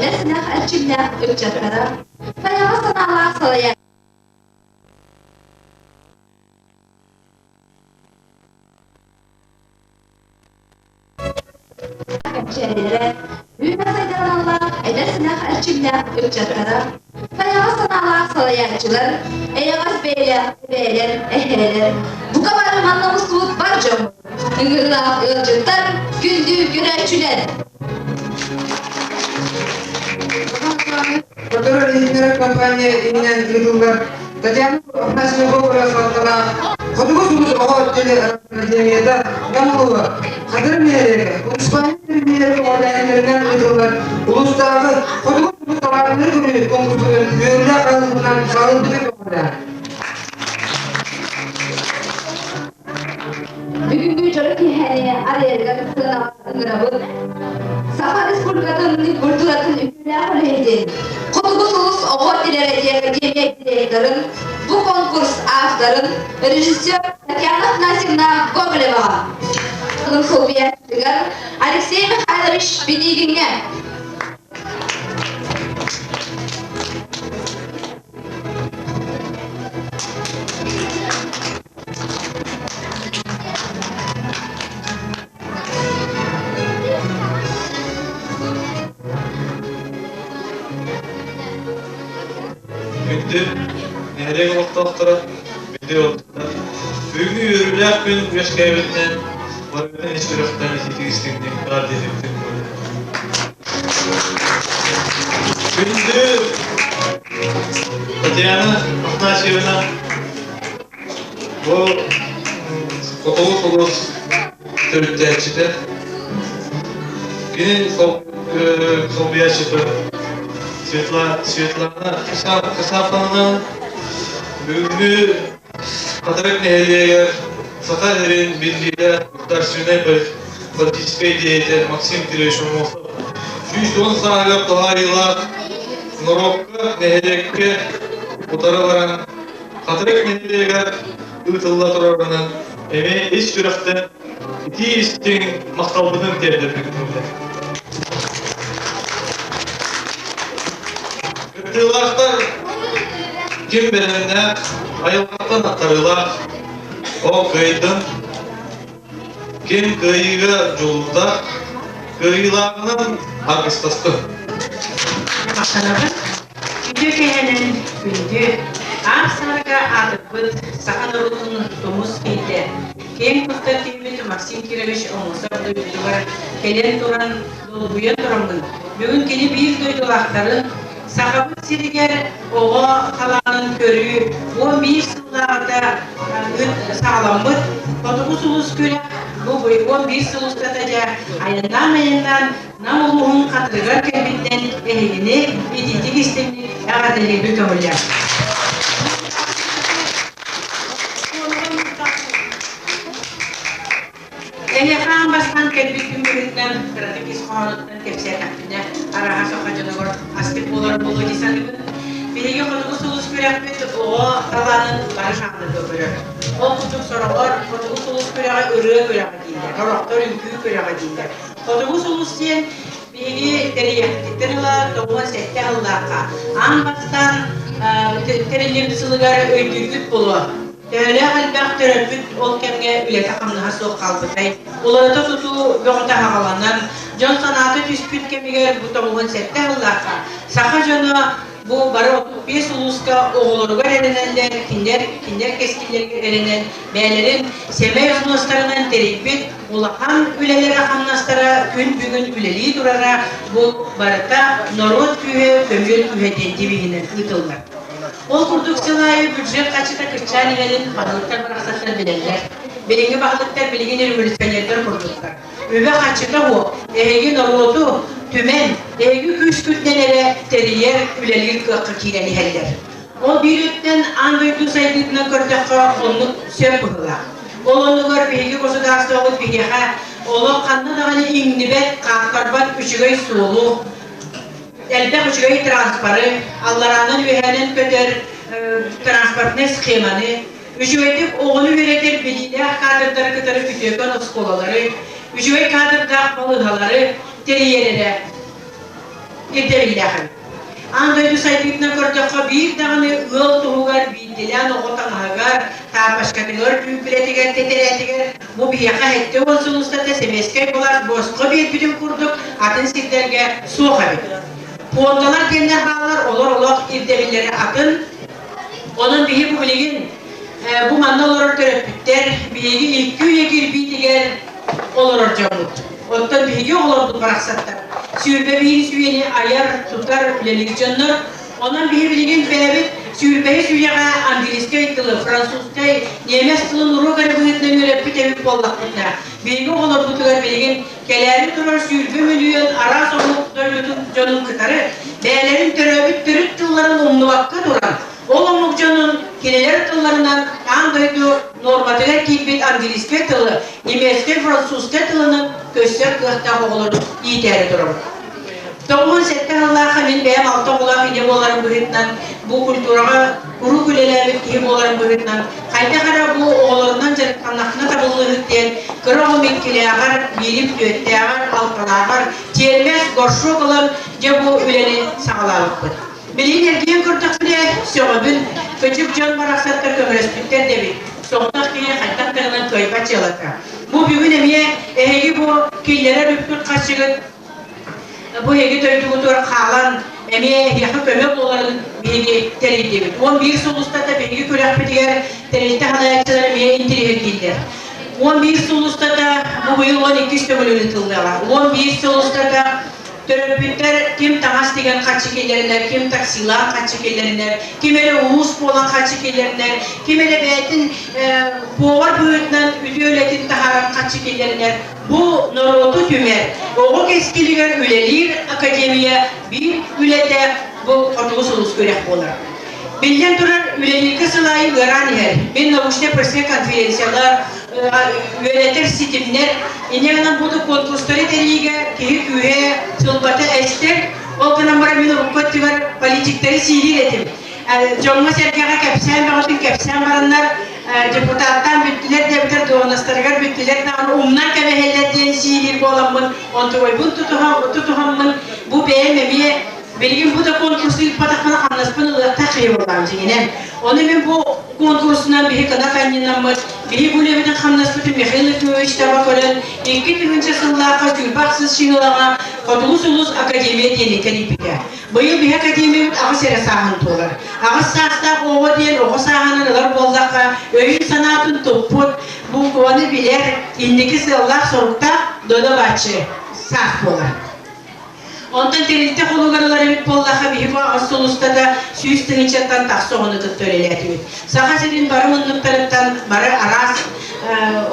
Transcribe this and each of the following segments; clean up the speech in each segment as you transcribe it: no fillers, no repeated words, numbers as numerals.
эдэр сэнэх эрчимнээх ыччаттара, сайаҕас санаалаах салайааччылара Кэнчээрилэрэ, үүнэ сайдар аналлаах эдэр сэнэх эрчимнээх ыччаттара, сайаҕас санаалаах салайааччылар, эйэҕэс бэйэлээх эбээлэр, эһээлэр, бука бары манна мустубут бар дьоммут, ыҥырыылаах ыалдьыттар, күндү көрөөччүлэр! Которая инженеров компания иһинэн ыытыллар Татьяна Афанасьевна Говорова салалталаах Хотугу сулус оҕо телеакадемията Намылова Хатыр нэһилиэгэ Успанньа премьер көҕүлээһиннэринэн ыытыллар улуустааҕы Хотугу сулус талаанныы күнү конкурсунан үөрүүлээх арыллыытынан саҕалыырбытын көҕүлээн. Бүгүҥҥү дьоро киэһэни арыйарыгар сыанаҕа ыҥырабыт. Саха Республикатын культуратын үтүөлээх үлэһитин, Хотугу сулус оҕо телерадиоакадемия директорын, бу конкурс авторын, режиссер Татьяна Афанасьевна Гоголеваҕа, солбуйааччытыгар Алексей Михайлович Пинигиҥҥэ. Күндү нэһилиэк олохтоохторо, күндү ыалдьыттар, бүгүҥҥү үөрүүлээх күн үөскээбитинэн барыгытын ис сүрэхтэн ититии истиҥник эҕэрдэлиибитин Күндү Татьяна Афанасьевна, бу Хотугу сулус төрүттээччитэ. Кини солбуйааччыта Светлана Хрисанфовна бүгүҥҥү Хатырык нэһилиэгэр Саха сирин биллиилээх государственнай политическай деятель Максим Кирович Аммосов 110 сааһыгар туһаайыылаах норуокка, нэһилиэккэ утары баран Хатырык нэһилиэгэр ыытылла турарынан эмиэ ис сүрэхтэн итии истиҥ махталбытын тиэрдэрбит көҥүлэ. Кыттыылаахтар ким бэлэмнээх, айылҕаттан аттарыылаах, ол кыайдын, ким кыайыыга дьулуурдаах, кыайыылааҕынан аргыстастын. Махтанабын. Үтүө киэһэнэн күндү, аар саарга аатырбыт саха норуотун тумус киһитэ, киэҥ туттар киһибит Максим Кирович Аммосов дойдутугар кэлэн туран долгуйан тураммын, бүгүн кини биир дойдулаахтарын Сахабыт сиригэр оҕо халаанын көрүү 11 сыллааҕыта саҕаламмыт Хотугу сулус күрэх бу 11 сыл устата дьэ айаннаан-айаннаан Нам улууһун Хатырыгар кэлбиттэн эһигини итиитик истиҥник эҕэрдэлиирбит көҥүллээх. Эһиэхэ аан бастаан кэлбит күн быһыытынан кыратык ис хоһоонуттан кэпсээтэхпинэ, арааһа саха дьонугар астык буолар буолуо дии саныыбын. Биһиги Хотугу сулус күрэхпит оҕо талаанын бары жанрга көрөр. Ол курдук сороҕор Хотугу сулус күрэҕи ырыа күрэҕэ дииллэр, сорохтор үҥкүү күрэҕэ дииллэр. Хотугу сулус диэн биһиги тэрийиэхпититтэн ыла 97 сыллаахха аан бастаан тэриллибит сылыгар өйдүүргүт буолуо. Төһөлөөх элбэх төрөппүт ол кэмҥэ үлэтэ-хамнаһа суох хаалбытай. Уларыта тутуу бөҕөтө аҕаланан, дьон санаата түспүт кэмигэр бу 97 сыллаахха саха дьоно Бу бары 35 улууска оҕолоругар эрэнэллэр, кинилэр кинилэр кэскиллэригэр эрэнэн, бэйэлэрин сэмэй ознуостарынан тэрийбит улахан үлэлэрэ-хамнастара күн бүгүн үлэлии турара бу барыта норуот күүһэ, көмүөл күүһэ диэн девиһинэн ыытыллар. Ол курдук сыл аайы бюджет харчыта кыччаан иһэрин баһылыктар барахсаттар билэллэр. Билиҥҥи баһылыктар билигин революционердар курдуктар. Үбэ-харчыта суох, эһиги норуоту түмэн, эһиги күүскүтүнэн эрэ тэрийэр, үлэлиир кыахха киирэн иһэллэр. Ол биир өттүнэн аан дойду сайдыытынан көрдөххө, оннук сөп быһыылаах. Ол оннугар биһиги государствобыт биһиэхэ олох ханна даҕаны иҥнибэт, хааттарбат үчүгэй суолу, элбэх үчүгэй транспоры, аллараанан-үөһээнэн көтөр транспортнай схеманы, Үчүгэйдик оҕону үөрэтэр билиилээх кадрдары кытары үтүөкэн оскуолалары, үчүгэй кадрдаах балыыһалары тэрийэр эрэ. Ирдэбиллээх эбит. Аан дойду сайдыытынан көрдөххө, биир даҕаны ыал туһугар биирдилээн оҕо таҥаһыгар, таапачкатыгар, түүппүлэтигэр, тэтэрээтигэр бу биһиэхэ 70 сыл устата сэбиэскэй былаас босхо биэрбитин курдук атын сирдэргэ суох эбит. Пуондалар диэннэр бааллар, олор олох ирдэбиллэрэ атын. Онон биһи бу билигин бу манна олорор төрөппүттэр биһиги икки үйэ кирбиитигэр олорор дьоммут. Оттон биһиги оҕолорбут барахсаттар 21 үйэни айар, тутар, үлэлиир дьоннор. Онон биһи билигин бэйэбит 21 үйэҕэ английскай тылы, французскай, немец тылын уруок эрэ быһыытынан үөрэппит эбит буоллахпытына, биһиги оҕолорбутугар билигин кэлээри турар 20 мөлүйүөн араас омук дойдутун дьонун кытары бэйэлэрин төрөөбүт төрүт тылларын умнубакка туран, ол омук дьонун кинилэр тылларынан аан дойду нуорматыгар киирбит английскай тылы, немецкэй, французскай тылынан көссөр кыахтаах оҕолору иитээри турабыт. 97 сыллаахха мин бэйэм алта оҕолоох ийэ буоларым быһыытынан, бу культураҕа куруук үлэлээбит киһи буоларым быһыытынан, хайдах эрэ бу оҕолорунан дьарыктаннахпына табыллыыһык диэн, кыра оҕом иккилээҕэр, биирим түөртээҕэр, алталааҕар тиэрмэс, горшок ылан, дьэ бу үлэни саҕалаабыппыт. Билигин эргийэн көрдөхпүнэ, сөҕөбүн, кыдьык дьон барахсаттар көмөлөспүттэр да эбит. Соҕотох киһи хайдах даҕаны кыайбат дьыалата. Бу бүгүн эмиэ эһиги бу киллэрэр үпкүт харчыгыт бу эһиги дойдугутугар хаалан эмиэ эһиэхэ көмө буоларын биһиги тэрийдибит. 11 сыл устата биһиги күрэхпитигэр тэрилтэ салайааччылара эмиэ интириэһиргииллэр. 11 сыл устата бу быйыл 12 төгүл ыытыллыаҕа. 11 сыл устата Төрөппүттэр ким таҥас тигэн харчы киллэринэр, ким таксилаах харчы киллэринэр, ким эрэ уус буолан харчы киллэринэр, ким эрэ бэйэтин повар быһыытынан үтүө үлэтин таһааран харчы киллэринэр. Бу норуоту түмэр, оҕо кэскилигэр үлэлиир академия биир үлэтэ бу Хотугу сулус күрэх буолар. Биллэн турар, үлэлииргэ сыл аайы ыараан иһэр. Мин научнай-практическай конференциялар, үөрэтэр ситимнэр, инньэ гынан бу да конкурстары тэрийиигэ киһи күүһэ, сылбата эстэр. Ол гынан баран мин урукку өттүгэр политиктары сиилиир этим. Дьоҥҥо-сэргэҕэ кэпсээн бөҕөтүн кэпсээн бараннар, депутаттаан бүттүлэр да эбэтэр дуоһунастарыгар бүттүлэр даҕаны умнан кэбиһэллэр диэн сиилиир буоламмын, онтугайбын тутуһаммын, бу бэйэм эмиэ Билигин бу да конкурсу ыыппатахпына хамнаспын ылыахтаах киһи буоллаҕым дьиҥинэн. Ону мин бу конкурсунан биһи кынат анньынаммыт, биһи бу үлэбитин хамнаспытын Михаил Ефимович таба көрөн, 2000 сыллаахха сүүрбэ ахсыс чыһылаҕа Хотугу сулус академия диэни тэрийбитэ. Быйыл биһи академиябыт аҕыс эрэ сааһын туолар. Аҕыс саастаах оҕо диэн оҕо сааһынан ылар буоллахха, өйүн-санаатын туппут, букваны билэр, инники сыаллаах-соруктаах додо бааччы саас буолар. Онтон тэрилтэ холугар ылар эбит буоллахха, биһиги бу аҕыс сыл устата 100 тыһыынчаттан тахса оҕону кытта үлэлээтибит. Саха сирин бары муннуктарыттан бары араас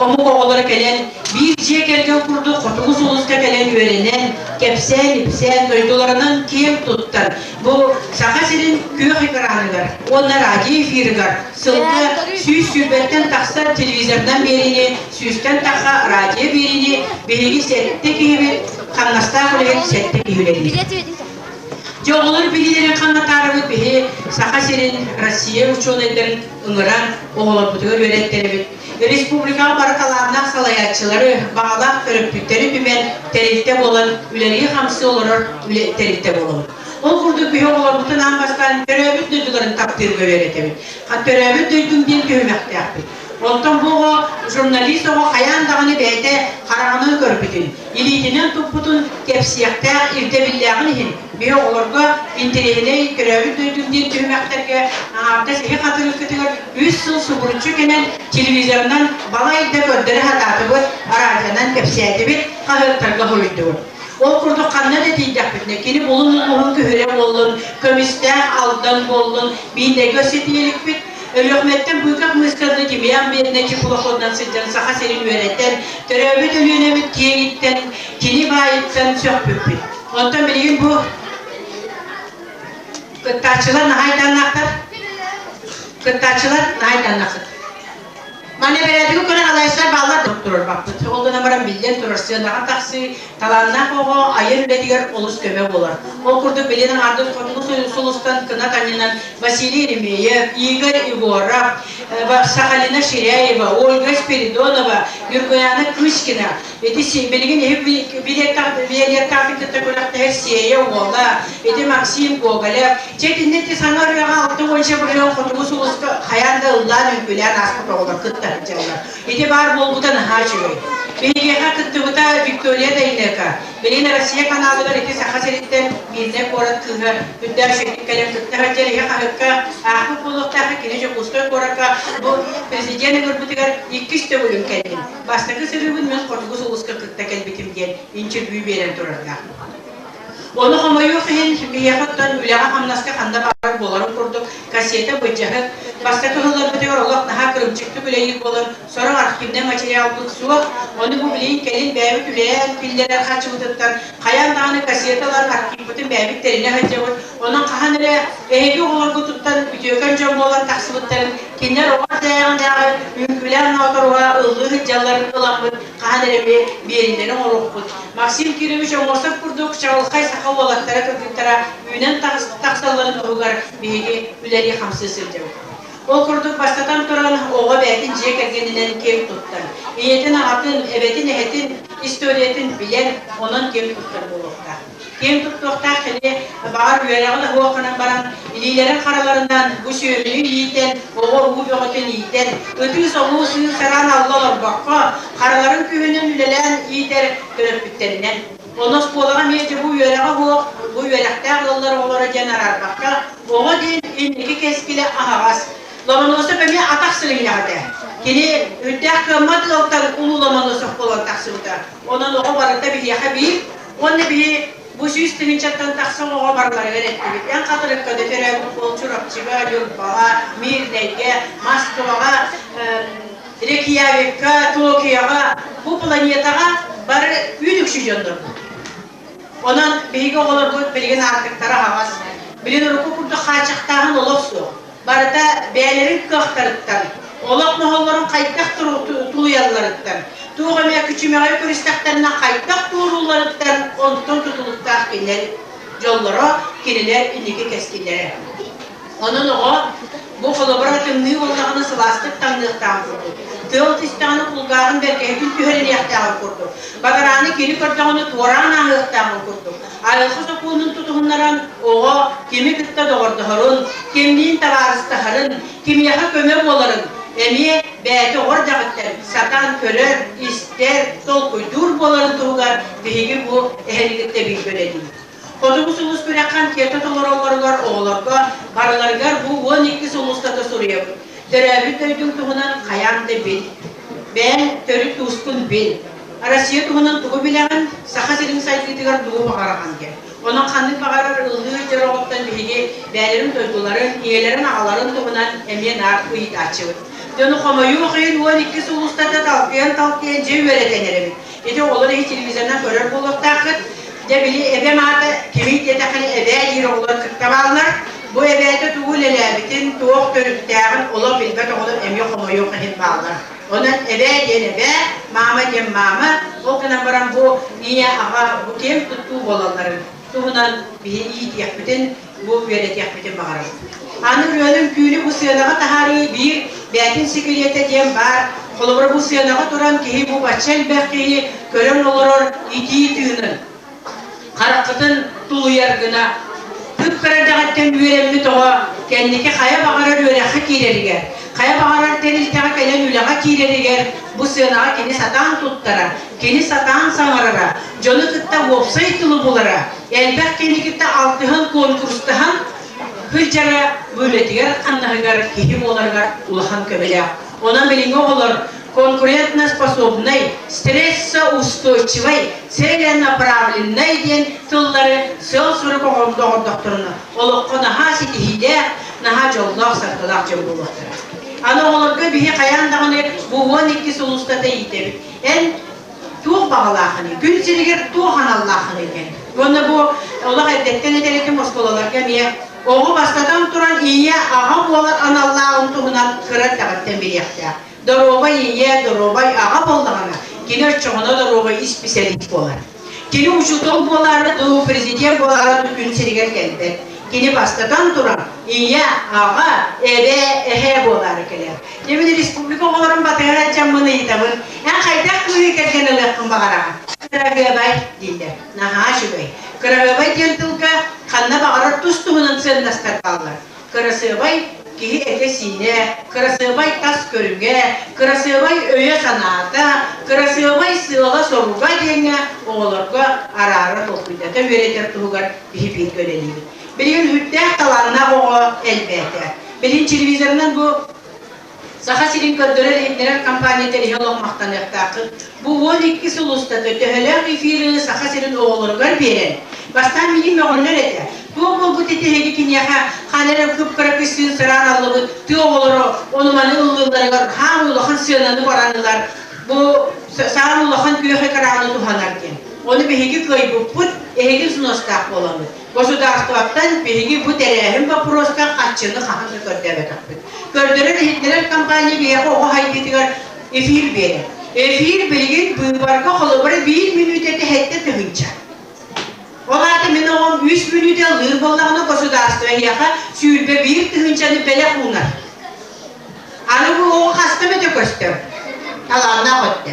омук оҕолоро кэлэн, биир дьиэ кэргэн курдук хотугу сулуска кэлэн үөрэнэн, кэпсээн-ипсээн, дойдуларынан киэҥ туттан, бу Саха сирин күөх экраныгар уонна радио эфирыгар сылга 120-тэн тахса телевизорынан биэриини, сүүстэн тахса радио биэриини биһиги сэттэ киһибит хамнастаах үлэһит сэттэ киһи үлэлиир. Дьэ, оҕолор билиилэрин ханнатаарыбыт биһи Саха сирин, Россия учуонайдарын ыҥыран оҕолорбутугар үөрэттэрэбит. Республикаҕа бары талааннаах салайааччылары, баҕалаах төрөппүттэри түмэн тэрилтэ буолан үлэлии-хамсыы олорор тэрилтэ буолабыт. Ол курдук биһи оҕолорбутун аан бастаан төрөөбүт дойдуларын таптыырга үөрэтэбит. Төрөөбүт дойдум диэн түһүмэхтээхпит. Онтон бу оҕо журналист оҕо хайаан даҕаны бэйэтэ хараҕынан көрбүтүн, илиитинэн туппутун кэпсиэхтээх ирдэбиллээҕин иһин биһи оҕолорго интэриэһинэй төрөөбүт дойдум диэн түһүмэхтэргэ аҥаардас иһи хатырыккытыгар үс сыл субуруччу кэнэн телевизорынан балайда көрдөрө сатаатыбыт, радионан кэпсээтибит, хаһыаттарга суруйдубут. Ол курдук ханна да тиийдэхпитинэ кини булун улууһун күһүрэ буоллун, көмүстээх Алдан буоллун, биирдэгэ өссө тиийэ иликпит. Өлүөхүмэттэн Быков мыысканы Демьян Бедный теплоходунан сылдьан Саха сирин үөрэтэн, төрөөбүт Өлүөнэбит киэҥиттэн, кини баайыттан сөхпүппүт. Онтон билигин бу кыттааччылар наһаа айдааннаахтар. Кыттааччылар наһаа айдааннаахтар. Манна бэрээдэги көрөн алайсар бааллар да турарбаппыт. Ол гынан баран биллэн турар сыанаҕа тахсыы, талааннаах оҕо айар үлэтигэр олус көмө буолар. Ол курдук билин аҥаардас Хотугу сулустан кынат анньынан Василий Еремеев, Игорь Егоров, Сахалина Ширяева, Ольга Спиридонова, Нюргуяна Кычкина. Ити билигин иһи билиэттаахтын кытта күрэхтэһэр Сиэйэ уола, ити Максим Гоголев. Чэ итиннэ ити саҥа ырыаҕа 60 бырыһыан хотугу сулуска хайаан да ыллаан үҥкүүлээн ааспыт оҕолор кытта сылдьаллар. Ити баар буолбута наһаа үчүгэй. Биһигиэхэ кыттыбыта Виктория Дайнека. Билигин Россия каналыгар ити Саха сириттэн Мирнэй куорат кыыһа үрдээх үчүгэйдик кэлэн кытта сылдьар иһэ хаһыакка аахпыт буолуохтаах кини Дьокуускай куоракка бу президент ыҥырбытыгар иккис төгүлүн кэллим. Бастакы сырыыбын мин Хотугу сулуска кытта кэлбитим диэн интервью биэрэн турардаах. Ону хомойуох иһин, биһиэхэ оттон үлэҕэ-хамнаска ханна баҕарар буоларын курдук, кассета былдьаһык, бастакы сылларбытыгар олох наһаа кырыымчыктык үлэлиир буолан, сорох архивнай материалбыт суох, ону бу билигин кэлин бэйэбит үлэлээн киллэрэр харчыбытыттан хайаан даҕаны кассета ылан архивпытын бэйэбит тэринэ сылдьабыт. Онон хаһан эрэ эһиги оҕолоргутуттан үтүөкэн дьон буолан тахсыбыттарын, кинилэр оҕо эрдэҕинээҕи үҥкүүлээх ноторуга ыллыы сылдьалларын ыламмыт хаһан эрэ эмиэ биэриннэри оҥоруохпут. Максим Кирович Омосов курдук чаҕылхай саха уолаттара кыргыттара үүнэн тахсалларын туһугар биһиги үлэлии-хамсыы сылдьабыт. Ол курдук бастатан туран оҕо бэйэтин дьиэ кэргэнинэн киэҥ туттар. Ийэтин, аҕатын, эбэтин, эһэтин историятын билэн, онон киэҥ туттар буолуохтаах. Киэҥ туттуохтаах кини баҕар үөрэҕин оһуоханан баран, илиилэрин хараларынан бу сүөһүнү иитэн, оҕо уу бөҕөтүн иитэн, ытыы-соҕуу сыыр-сараан алла олорбокко, хараларын күһүнүн үлэлээн иитэр төрөппүттэринэн. Ону оскуолаҕа эмиэ дьэ бу үөрэҕэ суох, бу үөрэхтээх ыаллар оҕолоро диэн араарбакка, оҕо диэн инники кэскилэ аһаҕас. Ломоносов эмиэ атах сырыынньах этэ. Кини үрдээх кыаммат ыалтан улуу Ломоносов буолан тахсыбыта. Онон оҕо барыта биһиэхэ биир, Уонна биһи бу 100 тыһыынчаттан тахса оҕоҕо барыларыгар эттибит. Эн Хатырыкка да төрөөбүт буол Чурапчыга, Ньурбаҕа, Мирнэйгэ, Москваҕа, Рейкьявикка, Токиоҕа бу планетаҕа бары үүт үксү дьоннорбут. Онон биһиги оҕолорбут билигин аартыктара аһаҕас. Билигин урукку курдук хааччахтааһын олох суох. Барыта бэйэлэрин кыахтарыттан, олох моһоллорун хайдах тулуйалларыттан, туох эмэ күчүмэҕэй көрүстэхтэринэ хайдах туоруулларыттан онтон тутулуктаах кинилэр дьоллоро, кинилэр инники кэскиллэрэ. Онон оҕо бу холобура тымныы буоллаҕына сылаастык таҥныахтааҕын курдук, тыал түстэҕинэ кулгааҕын бэргэһэтин түһэриниэхтээҕин курдук, бадарааны кини көрдөҕүнэ туораан ааһыахтааҕын курдук, айылҕа сокуонун тутуһуннаран оҕо кими кытта доҕордоһорун, кимниин табаарыстаһарын, кимиэхэ көмө буоларын эмиэ бэйэтэ оҕо эрдэҕиттэн сатаан көрөр, истэр, толкуйдуур буоларын туһугар биһиги бу эһэни кытта бииргэ үлэлиибит. Хотугу сулус күрэххэ анкета толороллоругар оҕолорго барыларыгар бу 12 сулустата суруйабыт. Төрөөбүт дойдуҥ туһунан хайаан да бил. Бэйэҥ төрүт туускун бил. Россия туһунан тугу билэҕин, Саха сирин сайдыытыгар тугу баҕараҕын диэн. Онон ханнык баҕарар ыллыы дьороҕуттан биһиги бэйэлэрин дойдуларын, ийэлэрин-аҕаларын туһунан эмиэ наар ыйытааччыбыт. Дьону хомойуох иһин 12 сыл устата талкыйан-талкыйан дьэ үөрэтэн эрэбит. Ити оҕолор иһи телевизорынан көрөр буолуохтааххыт. Дьэ били эбэм аата кимий диэтэххинэ эбээ диир оҕолор кытта бааллар. Бу эбээтэ тугу үлэлээбитин, туох төрүттээҕин олох билбэт оҕолор эмиэ хомойуох иһин бааллар. Онон эбээ диэн эбээ, маама диэн маама, ол гынан баран бу ийэ, аҕа бу киэҥ туттуу буолалларын туһунан биһи иитиэхпитин, бу үөрэтиэхпитин баҕарабыт. Аны ырыаны үҥкүүнү бу сыанаҕа таһаарыы биир бэйэтин секретэ диэн баар. Холобура бу сыанаҕа туран киһи бу бачча элбэх киһи көрөн олорор итии тыынын, хараххытын тулуйар гына кып-кыра эрдэҕиттэн үөрэммит оҕо кэнники хайа баҕарар үөрэххэ киирэригэр, хайа баҕарар тэрилтэҕэ кэлэн үлэҕэ киирэригэр бу сыанаҕа кини сатаан туттара, кини сатаан саҥарара, дьону кытта уопсай тылы булара, элбэх киһини кытта алтыһан, куонкурустаһан сылдьара бу үлэтигэр ханнаһыгар киһи буоларыгар улахан көмөлөөх. Онон билиҥҥи оҕолор конкурентноспособнай, стрессоустойчивай, целенаправленнай диэн тыллары сыал-сорук оҥордохторуна олоххо наһаа ситиһиилээх, наһаа дьоллоох-саргылаах дьон буолуохтара. Аны оҕолорго биһи хайаан даҕаны бу 12 сыл устата иитэбит. Эн туох баҕалаахыный, күн сиригэр туох аналлаахыный диэн. Уонна бу олох эрдэттэн этэр этим оскуолаларга эмиэ оҕо бастатан туран ийэ, аҕа буолар аналлааҕын туһунан кыра эрдэҕиттэн билиэхтээх. Доруобай ийэ, доруобай аҕа буоллаҕына, кини оччоҕуна доруобай исписэлиис буолар. Кини учуутал буолаары дуу, президент буолаары дуу күн сиригэр кэлбэт. Кини бастатан туран ийэ, аҕа, эбээ, эһээ буолаары кэлэр. Дьэ мин республика оҕолорун батыһар дьаммын ыйытабын. Эн хайдах кыыһы кэргэн ылыаххын баҕараҕын? Кыраһыабай дииллэр. Наһаа үчүгэй. Кыраһыабай диэн тылга ханна баҕарар тус-туһунан сыаннастар бааллар. Кырасыабай киһи этэ-сиинэ, кырасыабай тас көрүҥэ, кырасыабай өйө-санаата, кырасыабай сыала-соруга диэҥҥэ оҕолорго араара толкуйдата үөрэтэр туһугар биһи бииргэ үлэлиибит. Билигин сүрдээх талааннаах оҕо элбээтэ. Билигин телевизорынан бу Саха сирин көрдөрөр-иһитиннэрэр компания тэриһэ олох махтаныахтааххыт. Бу 12 сыл устата төһөлөөх эфиры Саха сирин оҕолоругар биэрэн, бастаан миигин мөҕөллөр этэ. Туох буолбут ити эһиги киниэхэ ханна эрэ кып-кыра кыссыын сыраан аллыбыт тыа оҕолоро ону-маны ыллыылларыгар хаан улахан сыананы баранылар, бу саан улахан күөх экраны туһанар диэн. Ону биһиги кыайбыппыт, эһиги сунуостаах буоламмыт. Государствоттан биһиги бу тэрээһин боппуруоска харчыны хаһан да көрдөөбөтөхпүт. Көрдөрөр-иһитиннэрэр компания биһиэхэ оҕо хайдыытыгар эфир биэрэр. Эфир билигин быыбарга холобура биир мүнүүтэтэ 7 тыһыынча. Ол аата мин оҕом 3 мүнүүтэ ыллыыр буоллаҕына государство эһиэхэ 21 тыһыынчаны бэлэх уунар. Аны бу оҕо хаста эмэтэ көстөр. Талааннаах өттө.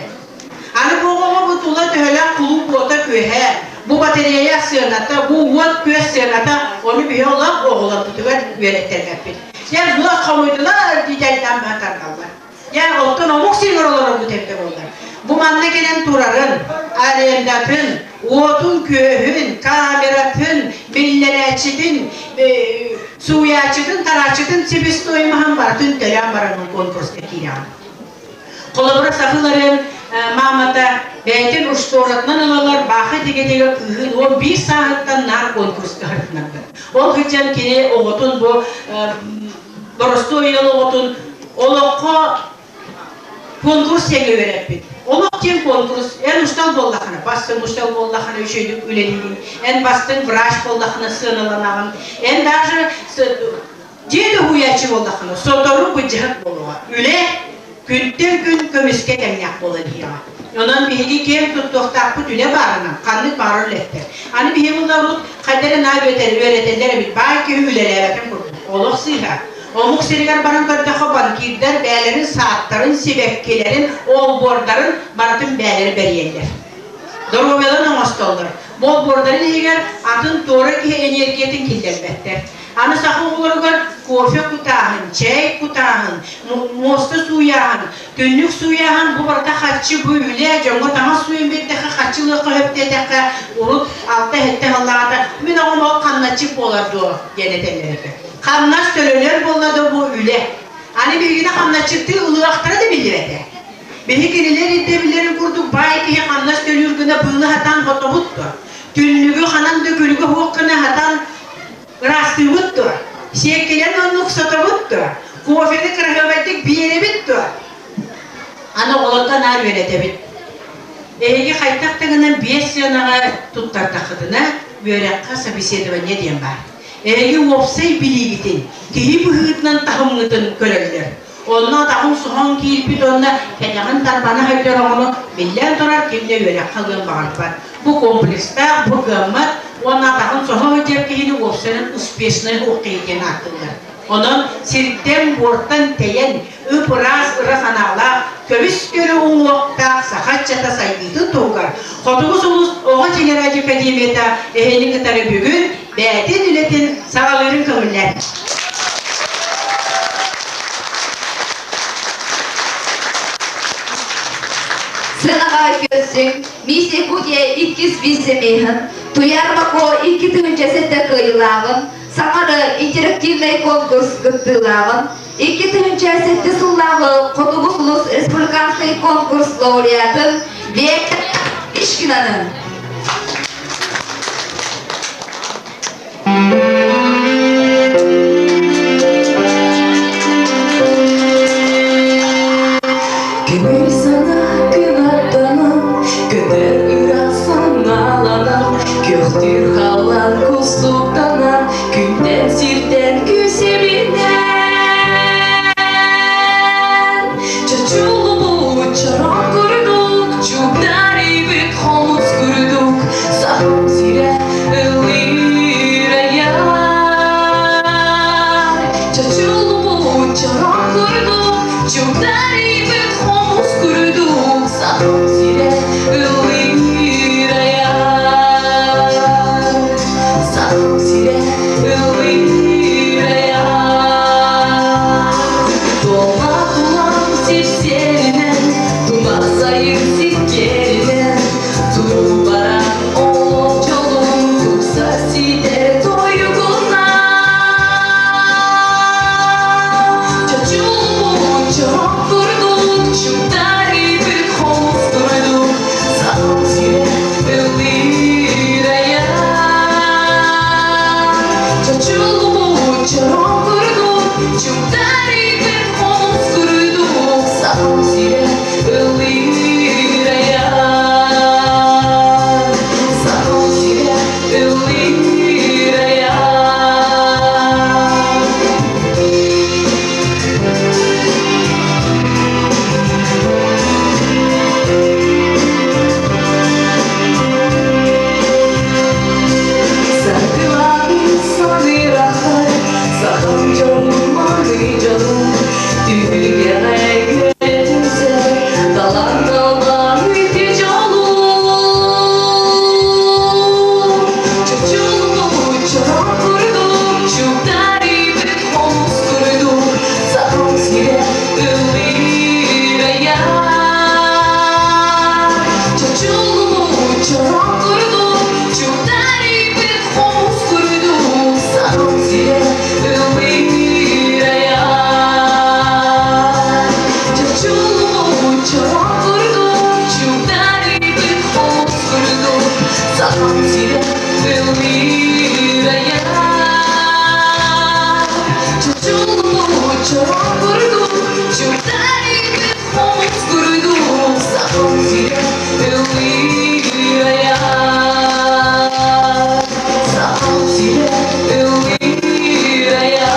Аны бу оҕоҕо бу тула төһөлөөх кулууп уота-күөһэ, бу батарея сыаната, бу уот-күөс сыаната, ону биһи олох оҕолорбутугар үөрэттэрбэппит. Дьэ, буос хомуйдулар, дьайдаан быһа тардаллар. Дьэ, оттон омук сиригэр олорорбут эбитэ буоллар. Бу манна кэлэн турарын, арендатын, уотун-күөһүн, камератын, биллэрээччитин, сууйааччытын, тарааччытын себестоимоһын барытын төлөөн баран конкурска киирэҕин. Холобура, сахаларын маамата бэйэтин устуоратынан ылалар бааха тигэ-тигэ кыыһын 11 сааһыттан наар конкурска сырытынарбыт. Ол сылдьан кини оҕотун бу боростуой ыал оҕотун олоххо конкурс диэҥҥэ үөрэппит. Олох диэн конкурс. Эн устал буоллаххына, бастыҥ устал буоллаххына үчүгэйдик үлэлиигин. Эн бастыҥ врач буоллаххына сыаналанаҕын. Эн даже дьиэ да уһуйааччы буоллаххына, сотору былдьаһык буолуоҕа. Үлэ күнтэн күн көмүскэ тэҥнээх буолан иһиэҕэ. Онон биһиги киэҥ туттуохтаахпыт үлэ баарынан, ханнык баарар үлэттэр. Аны биһиги булларбыт хайда эрэ наа үөрэтэллэр эбит, баай киһи үлэлээбэтин курдук. Олох сыыһа. Омук сиригэр баран көрдөххө банкирдар бээлэрин сааттарын, сибэккилэрин, олбуордарын барытын бээлэри бэрийэллэр. Доруобуйаларын оҥостоллор. Бу олбуордарын иһигэр атын туора киһи энергиятын киллэрбэттэр. Аны саха оҕолоругар кофе кутааһын, чэй кутааһын, муоста сууйааһын, түннүк сууйааһын бу барыта харчы, бу үлэ, дьоҥҥо таҥас сууйан биэрдэххэ, харчы ылыахха сөп диэтэххэ, урут 6-7 сыллааҕыта мин оҕом ол хамначчык буолар дуо диэн этэллэр этэ. Хамнас төлөнөр буолла да бу үлэ. Аны биһигини хамначчыттыы ылыахтара да биллибэтэ. Биһи кинилэр ирдэбиллэрин курдук баай киһи хамнас төлүүр гына быылы хатаан хотобут дуо? Түннүгү ханан да күлүгү суох гына хатан ыраастыыбыт дуо? Сиэккилэн оннук сотобут дуо? Кофены кыраһыабайдык биэрэбит дуо? Аны оҕолортон наар үөрэтэбит. Эһиги хайдах да гынан биэс сыанаҕа туттардаххытына, үөрэххэ собеседование диэн баар. Эһиги уопсай билиигитин, киһи быһыытынан таһымҥытын көрөллөр. Онно атаҕын соһон киирбит уонна кэтэҕин тарбана сылдьар оҕону биллэн турар ким да үөрэххэ ылыан баҕарбат. Бу комплекстаах, бу кыаммат уонна атаҕын соһо сылдьар киһини уопсайынан успешнай киһи диэн ааттыыллар. Онон сиртэн-буортан тэйэн, ып-ыраас ыра санаалаах, көмүс-көрү уҥуохтаах саха ыччата сайдыытын туһугар Хотугу сулус оҕо телерадиоакадемията эһини кытары бүгүн бэйэтин үлэтин саҕалыырын көҥүллээн. Сыанаҕа көрсүҥ, Мисс Якутия иккис вице-миһын, Туйаар Мако 2007 кыайыылааҕын, Саҥары интерактивнай конкурс кыттыылааҕын, 2007 сыллааҕы Хотугу сулус республиканскай конкурс лауреатын Вера Ишкинаны. Көҥүл санаа кынаттанан, көтөр ыраах санааланан, күөхтүүр халлаан кустуктанан, күнтэн сиртэн күсэбинэн. Чочуллубут чороҥ курдук, чугдарыйбыт хомус курдук, сахам сирэ ыллыыр айан. Чугдарыйбыт хомус курдук Сахам сирэ ыллыыр айар. Сахам сирэ ыллыыр айар. Туома тулам сипсиэринэн, тума сайын сиккиэринэн, Турбаран олох дьолун тупса ситэр тойугунан. Чочулбут чорох курдук, чугдарыйбыт хомус курдук, Сахам сирэ ыллыыр айар. Чочулбут чорох курдук, чугдарыйбыт хомус курдук, Сахам сирэ ыллыыр айар. Сахам сирэ ыллыыр айар. Саргылаан саныырахай, сахам дьонун маны дьонун, түһүлгэҕэ күөтүмсэр, талан талбан үтүө дьолун. Чочулбут чороҥ курдук, чугдарыйбыт хомус курдук, сахам сирэ ыллыыр айар. Чочулбут чороҥ курдук, чугдарыйбыт хомус курдук, сахам сирэ ыллыыр айар. Чочулбут чороҥ курдук, чугдарыйбыт хомус курдук, сахам сирэ ыллыыр айар. Чочулбут чороҥ курдук, чугдарыйбыт хомус курдук, сахам сирэ ыллыыр айар. Сахам сирэ ыллыыр айар.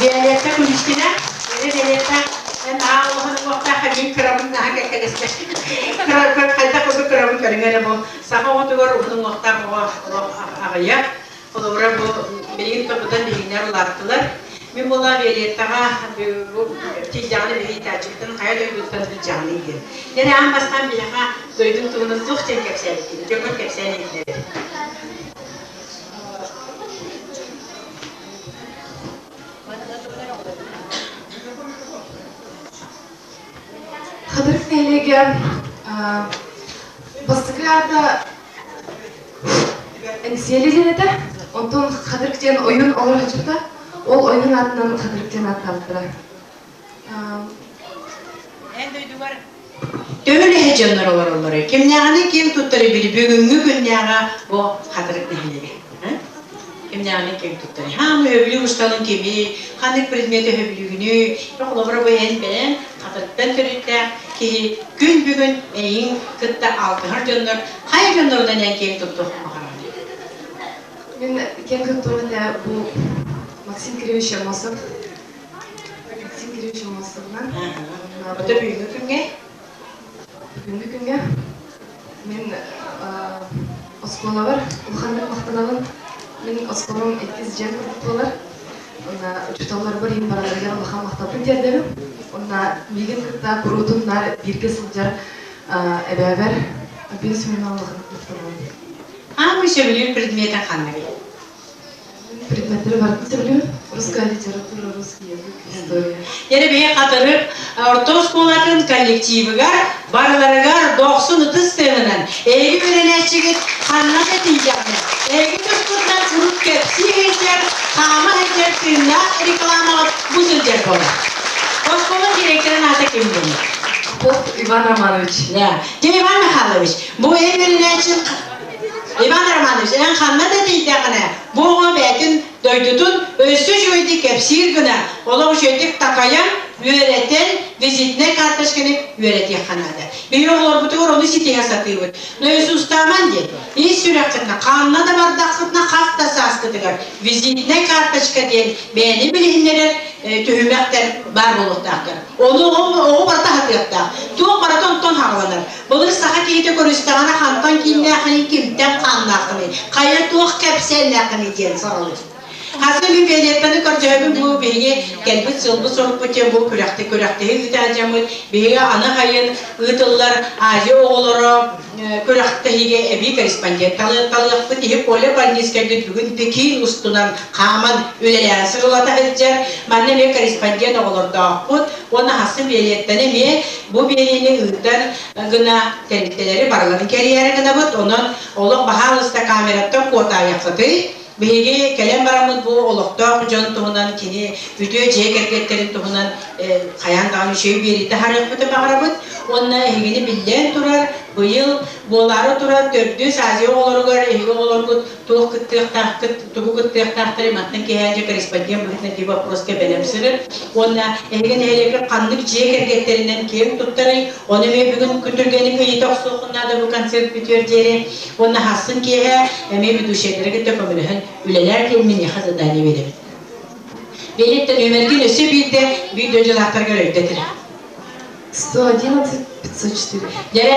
Виолетта Куличкина, Виолетта, эн аа улахан уохтаах мин кырабын наһаа кэккэлэстэ. Хайдах курдук кырабын көрүҥ эрэ бу саха оҕотугар уһун уҥуохтаах оҕо аҕыйах. Холобура бу билигин тобутан биһигиннэр улааттылар. Мин буолла Виолеттаҕа тиийдэҕинэ биһи иитээччибитин хайа дойдуттан сылдьаҕыный диэн. Дьэ аан бастаан биһиэхэ дойдуҥ туһунан туох диэн кэпсээбиккин, дьоҥҥор кэпсээн иһиллэр. Хатырык нэһилиэгэ бастакы аата Эҥсиэли диэн этэ. Онтон Хатырык диэн ойуун олоро сылдьыбыта. Ол ойуун аатынан Хатырык диэн ааттаабыттара. Эн дойдугар төһө үлэһит дьоннор олороллорой? Кимнээҕини ким туттарый били бүгүҥҥү күннээҕи бу Хатырык нэһилиэгэ? Кимнээҕини ким туттарый? Хаамы өбүлүү усталын кими, ханнык предмет өһөбүлүүгүнүй? Холобура бу эн бэйэҥ Хатырыктан төрүттээх киһи күн бүгүн эйиҥ кытта алтыһар дьоннор хайа дьоннорунан эн киэҥ туттуоххун баҕараҕын? Мин киэн туттуом этэ бу Максим Кириллович Аммосов. Максим Кириллович Аммосовынан. Ото бүгүҥҥү күҥҥэ? Бүгүҥҥү күҥҥэ мин оскуолабар улаханнык махтанабын. Мин оскуолам иккис дьиэм курдук буолар. Онно учууталларбар иһин барыларыгар улахан махталбын тиэрдэбин. Онно миигин кытта куруутун наар бииргэ сылдьар эбээбэр Альбина Семеновна улаханнык махтанабын. Хаамыы сөбүлүүр предметэ ханныгый? Предметтэри барытын сөбүлүүр. Русская литература, русский язык, история. Яна бэйэ хатырык орто оскуолатын коллективыгар барыларыгар дохсун ытыс тыаһынан эһиги үөрэнээччигит ханна да тиийдэҕинэ эһиги тускутунан куруук кэпсии сылдьар, хаама сылдьар тыыннаах рекламаҕыт бу сылдьар буолар. Оскуола директорын аата ким буолар? Попов Иван Романович. Да. Дьэ Иван Михайлович, бу эн үөрэнээччиҥ Иван Романович, эн ханна да тиийдэҕинэ, бу оҕо бэйэтин дойдутун өссө үчүгэйдик кэпсиир гына, олох үчүгэйдик такайан, үөрэтэн, визитнэй карточканы үөрэтиэххэ наада. Биһиги оҕолорбутугар ону ситиһэ сатыыбыт. Но Иисустааман диэн, ис сүрэххитинэ, ханна да бардаххытына хас да сааскытыгар визитнэй карточка диэн бэйэни билиһиннэрэр түһүмэхтэр баар буолуохтаахтар. Ону оҕо барыта сатыахтаах. Туох барыта онтон хааланар. Былыр саха киһитэ көрүстэҕинэ хантан кииннээххиний, кимтэн хааннааххыный, хайа туох кэпсээннээххиний диэн саҕалыыр. Хаса мин Виолеттаны көрдөһөбүн бу биһиги кэлбит сылбыт сорукпут диэн бу күрэхти күрэхтэһии ыытаадьаммыт биһиги аны хайын ыытыллар Азия оҕолоро күрэхтэһиигэ эбии корреспондент талыахпыт иһи Коля Больницкайбыт бүгүн Пекин устунан хааман үлэлээн сырылата сылдьар. Манна эмиэ корреспондент оҕолордоохпут уонна хассын Виолеттаны эмиэ бу биэриини ыытар гына тэрилтэлэри барыларын кэрийээри гынабыт. Онон олох баһаалыста камераттан куотаайаххытый. Биһиги кэлэн бараммыт бу олохтоох дьон туһунан, кини үтүө дьиэ кэргэттэрин туһунан хайаан даҕаны үчүгэй биэрии таһаарыахпытын баҕарабыт. Уонна эһигини биллэн турар, быйыл буолаары турар төрдүс Азия оҕолоругар эһиги оҕолоргут туох кыттыахтааххыт, тугу кыттыахтаахтарый мантан киһээдьэ корреспондент быһыытынан ити боппуруоска бэлэм сырыт. Уонна эһиги нэһилиэккэ ханнык дьиэ кэргэттэринэн киэҥ туттарый, ону эмиэ бүгүн күтүргэни ыйыта охсуоххун наада бу концерт бүтүөр диэри. Уонна хассын киэһэ эмиэ ведущайдары кытта көмөлөһөн үлэлээр диэн миэхэ задание биэрэбит. Биэриттэн нүөмэргин өссө биирдэ биир дойдулаахтаргар өйдөтөр. 111 504. Дьэрэ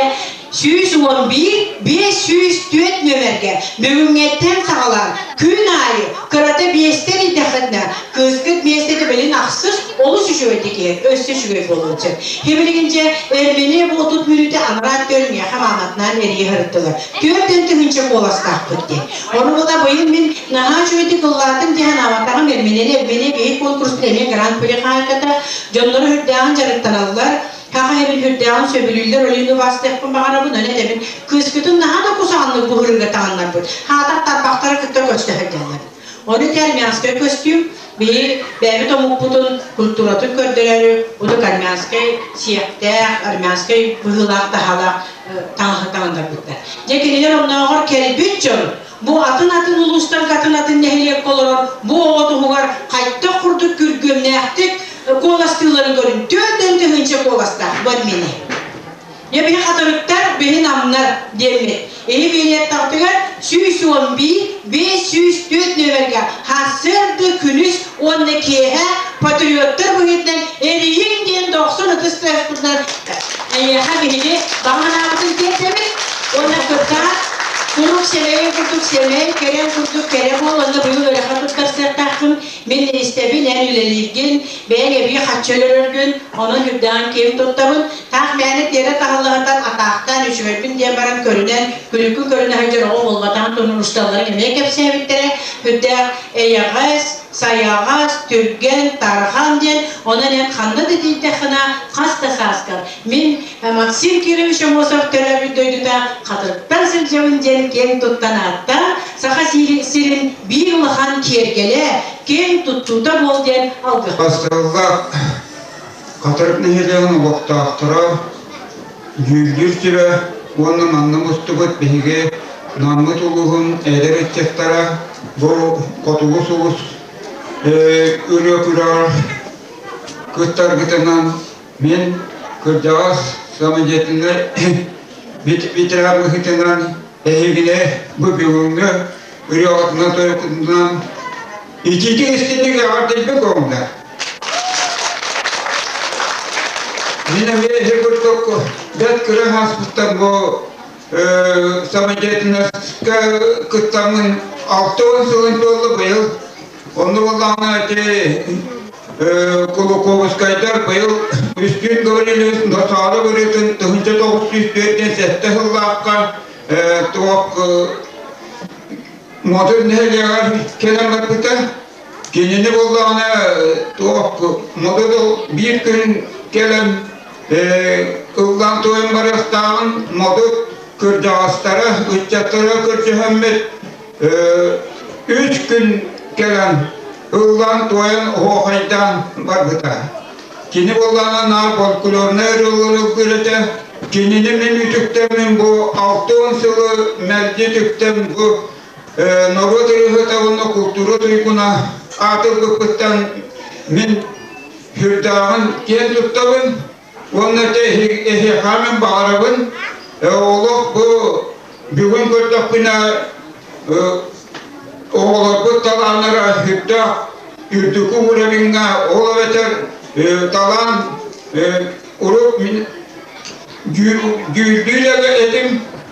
111 504 нүөмэргэ бүгүҥҥэттэн саҕалаан күн аайы кырата биэстэн идэххитинэ кыыскыт миэстэтэ билин ахсыс олус үчүгэйдик иһэр өссө үчүгэй буолуон сөп. Химилигин дьэ Эрмини бу 30 мүнүүтэ анараа өттүгэр миэхэ мааматынаан эрийэ сырыттылар. Түөртэн тыһыынча куоластаахпыт диэн. Ону була быйыл мин наһаа үчүгэйдик ыллаатым диэн анаабатаҕым Эрминини Эрмини биһик конкурспут эмиэ гран-при хаһаайката дьоннору үрдээҕин дьарыктаналлар, Хаха эбин үрдээҕин сөбүлүүллэр, олюну бастыахпын баҕарабын, аны этэбин, кыыскытын наһаа да кусаҕаннык буһарыыга таҕыннарбыт, хаатар тарбахтара кытта көстө сылдьаллар. Ону ити армянскай көстүүм, биһи бэйэбит омукпутун, культуратын көрдөрөрү, удук армянскай сиэктээх, армянскай быһыылаах таһалаах таҥаһы таҥыннарбыттар. Дьэ кинилэр оннооҕор кэлбит дьон бу атын-атын улуустарга атын-атын нэһилиэккэ олорор бу оҕо туһугар хайдах курдук күргүөмнээхтик куоластыылларын көрүн 40 тыһыынча куоластаах бар мини. Я биһи хатырыктар, биһи намнар диэммит. Эһи биэриэттаҕытыгар 111 504 нөмергэ сарсыарда күнүс уонна киэһэ патриоттар быһыытынан эрийиҥ диэн дохсун ытыс тыаспытынан эйиэхэ биһиги баҕа санаабытын тиэрдэбит уонна кытаат куруук сэмэйин курдук сэмэй, кэрэн курдук кэрэ буол уонна быйыл үөрэххэ туттарсыахтааххын мин истэбин эн үлэлииргин бэйэҥ эбии хаччы өлөрөргүн онон үрдэҕин киэҥ туттабын таах мээнэ тиэрэ таһыллаһытан атаахтаан үчүгэйбин диэн баран көрүнэн күлүккүн көрүнэ сылдьар оҕо буолбатаҕын туһунан усталларын эмиэ кэпсээбиттэрэ үрдээх эйэҕэс сайаҕас, түргэн, тарҕан диэн, онон эн ханна да тиийдэххинэ хас да сааскар мин Максим Кирович Аммосов төрөөбүт дойдута Хатырыктан сылдьабын диэн киэҥ туттан ааттаан Саха сирин биир улахан киэргэлэ, киэҥ туттуута буол диэн алгыһа. Басталлаах Хатырык нэһилиэгин олохтоохторо дьүүллүүр сүбэ уонна манна мустубут биһиги Наммыт улууһун эдэр ыччаттара бу Хотугу сулус ырыа күрэҕэр кыттаргытынан мин кырдьаҕас самодеятельнай ветеран быһыытынан эһигини бу бүгүҥҥү ырыаҕытынан-тойуккутунан итиитик истинник эҕэрдэлбит оҥда. Мин эмиэ иһи курдук бэрт кыра ааспыттан бу самодеятельноска кыттаммын 60 сылын туолла быйыл. Онно буоллаҕына ити Кулаковскайдар быйыл Үстүүн Гаврильевич Носооло ырыатын 1947 сыллаахха туох Модун нэһилиэгэр кэлэн барбыта. Кинини буоллаҕына туох Модун биир күн кэлэн ыллаан туойан барыахтааҕын Модут кырдьаҕастара, ыччаттара көрсүһэммит үс күн кэлэн ыллаан туойан оһуохайдаан барбыта. Кини буоллаҕына наар фольклорнай ырыалары ыллыыр этэ. Кинини мин үтүктэммин бу 60 сылы мэлдьи үтүктэн бу норуот ырыаһыта уонна култуура туйгуна аатырбыппыттан мин Сүрдээҕин киэн туттабын уонна эһиэхэ мин баҕарабын олох бу бүгүн көрдөхпүнэ оҕолорбут талааннара сүрдээх үрдүкү уровеҥҥа ол эбэтэр талаан урут мин дьүүллүүр этим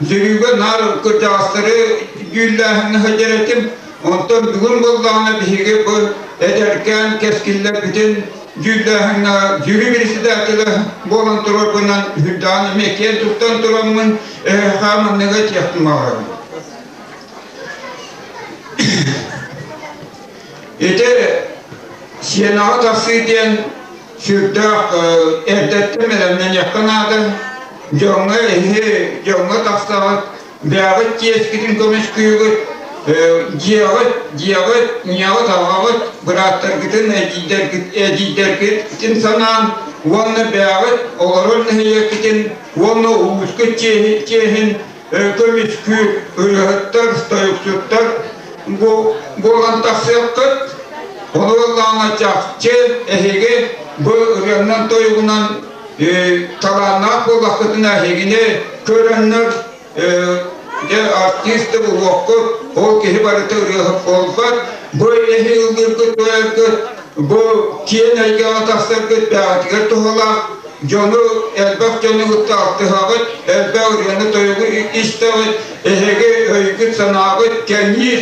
дьүрүүгэ наар кырдьаҕастары дьүүллээһиҥҥэ сылдьар этим онтон бүгүн буоллаҕына биһиги бу эдэркээн кэскиллэрбитин дьүүллээһиҥҥэ жюри председателэ буолан турарбынан үрдээн эмиэ киэн туттан тураммын эһэхэ манныгы этиэхпин баҕарабын. Ити сиэнаҕа тахсыы диэн сүрдээх эрдэттэн бэлэмнэниэххэ наада. Дьоҥҥо эһи дьоҥҥо тахсаҕыт, бэйэҕит чиэскитин көмүскүүгүт, дьиэҕит, дьиэҕит, ийэҕит, аҕаҕыт, бырааттаргытын, эдьиийдэргит, эдьиийдэргитин санаан уонна бэйэҕит олорор нэһилиэккитин уонна улуускут чиэһин көмүскүүр ырыаһыттар, тойуксуттар буолан тахсыаххыт. Ону ыллаҕына чахчы эһиги бу ырыаннан тойугунан талааннаах буоллаххытына эһигини көрөннөр дьэ артист да буолуоххут, ол киһи барыта ырыаһыт буолбат. Бу эһи ыллыыргыт туойаргыт, бу киэн эйгэҕэ тахсаргыт бэҕэтигэр туһалаах. Дьону, элбэх дьону кытта алтыһаҕыт, элбэх ырыаны-тойугу истэҕит, эһиги өйгүт-санааҕыт кэҥиир.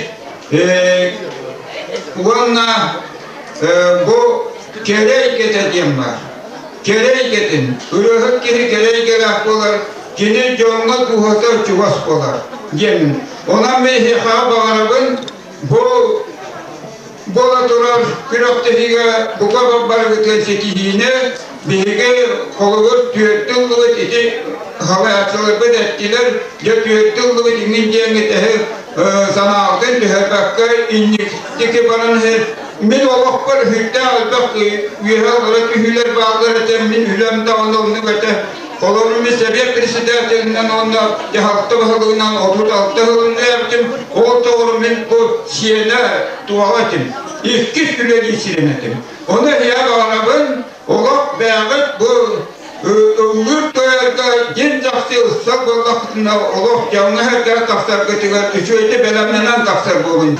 Уонна бу кэрэ эйгэтэ диэн баар. Кэрэ эйгэтин, ырыаһыт киһи кэрэ эйгэлээх буолар, кини дьоҥҥо дууһата чугас буолар диэн. Онон мин эһиэхэ баҕарабын бу буола турар күрэхтэһиигэ бука барыгытын ситиһиини биһиги холобур түөртэ ыллыбыт ити халайааччыларбыт эттилэр дьэ түөртэ ыллыбыт иҥин диэҥҥит эһи санааҕытын түһэрбэккэ инниктики баран иһэр мин олохпор сүрдээх элбэх үөһэ олоро түһүүлэр бааллар этэ мин үлэм даҕаны оннук этэ Холобур, мин сэбиэт председателинэн уонна дьаһалта баһылыгынан 36 сылын үлэлээбитим. Ол тоҕо мин бу сиэнэ туоҕа этим. Иккис үлэлии сирим этим. Ону эһиэхэ баҕарабын, олох бэйэҕит бу ыллыыр тойорго дьин чахчы ылсар буоллаххытына олох дьоҥҥо-сэргэҕэ тахсаргытыгар үчүгэйдик бэлэмнэнэн тахсар буолун.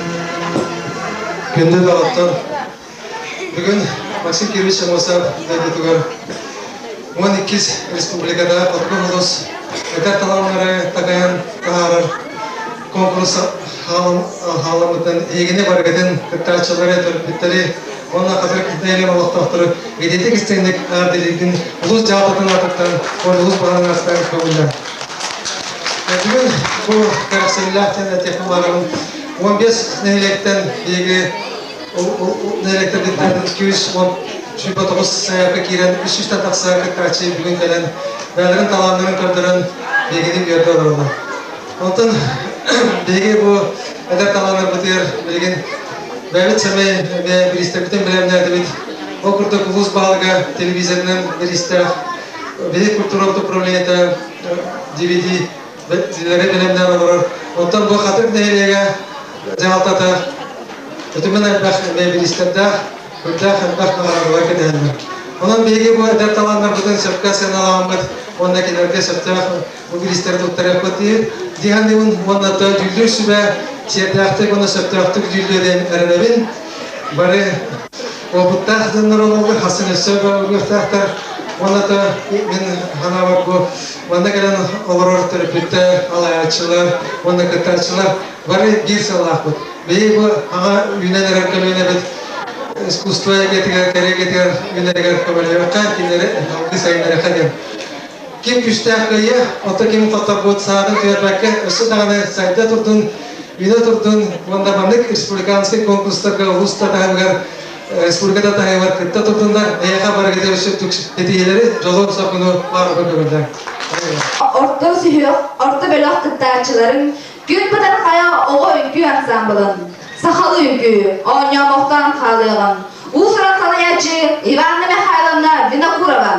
Күндү доҕоттор, Бүгүн Максим Кирович Аммосов дойдутугар 12 республикада Хотугу Улус эдэр талааннары такайан таһаарар конкурс хаалламмытын эһигини барыгытын кыттааччылары, төрөппүттэри уонна хатырык нэһилиэк олохтоохтору идэтик истиҥник аардылыыргын улуус дьаһалтатын аатыттан уонна улуус баһылыгын аатыттан көҥүллээн. Бүгүн бу кэрэхсэбиллээх диэн этиэхпин баҕарабын. 15 нэһилиэктэн биһиги Нэһилиэктэрбиттэн 219 сайаапка киирэн, 300-тэн тахса кыттааччы бүгүн кэлэн, бэйэлэрин талааннарын көрдөрөн, биһигини үөрдэ олороллор. Онтон биһиги бу эдэр талааннарбытыгар билигин бэйэбит сэмэй эмиэ бириистэбитин бэлэмнээтибит. Ол курдук улуус баһылыга телевизорынан бириистээх биһиги культурабыт управлениета DVD бэлэмнээн олорор. Оттон бу Хатырык нэһилиэгэ дьаһалтата үтүмэн элбэх бириистэрдээх, үрдээх элбэх наҕараадалар кэтэһэллэр. Онон биһиги бу эдэр талааннарбытын сөпкө сыаналааммыт уонна кинилэргэ сөптөөх бу бириистэри туттарыахпыт диир дии саныыбын уонна дьүүллүүр сүбэ сиэрдээхтик уонна сөптөөхтүк дьүүллүө диэн эрэнэбин. Бары уопуттаах дьоннор олороллор, хасын өссө ылыахтаахтар. Уонна да мин санаабар бу манна кэлэн олорор төрөппүттэр, алаайааччылар уонна кыттааччылар бары биир сыаллаахпыт. Биһиги бу аҕа үүнэн эрэр көлүөнэбит искусство эйгэтигэр, кэрэ эйгэтигэр үүнэригэр көмөлөһүөххэ, кинилэри салгыы сайыннарыахха диэн. Ким күүстээх кыайыа, оттон ким хотторбут саатын түһэрбэккэ, өссө даҕаны сайда турдун, үүнэ турдун уонна маннык республиканскай конкурстарга улуус да таһымыгар республика да таһымыгар кытта турдуннар, эйиэхэ барыгытыгар өссө ситиһиилэри, дьолу-соргуну баарга көҥүллээн. Орто сүһүөх, орто бөлөх кыттааччыларын Күн Бытархайа оҕо үҥкүү ансаамбылын, сахалыы үҥкүү, оонньоомохтоон хаалыаҕын, уус-уран салайааччы Иванна Михайловна Винокурова.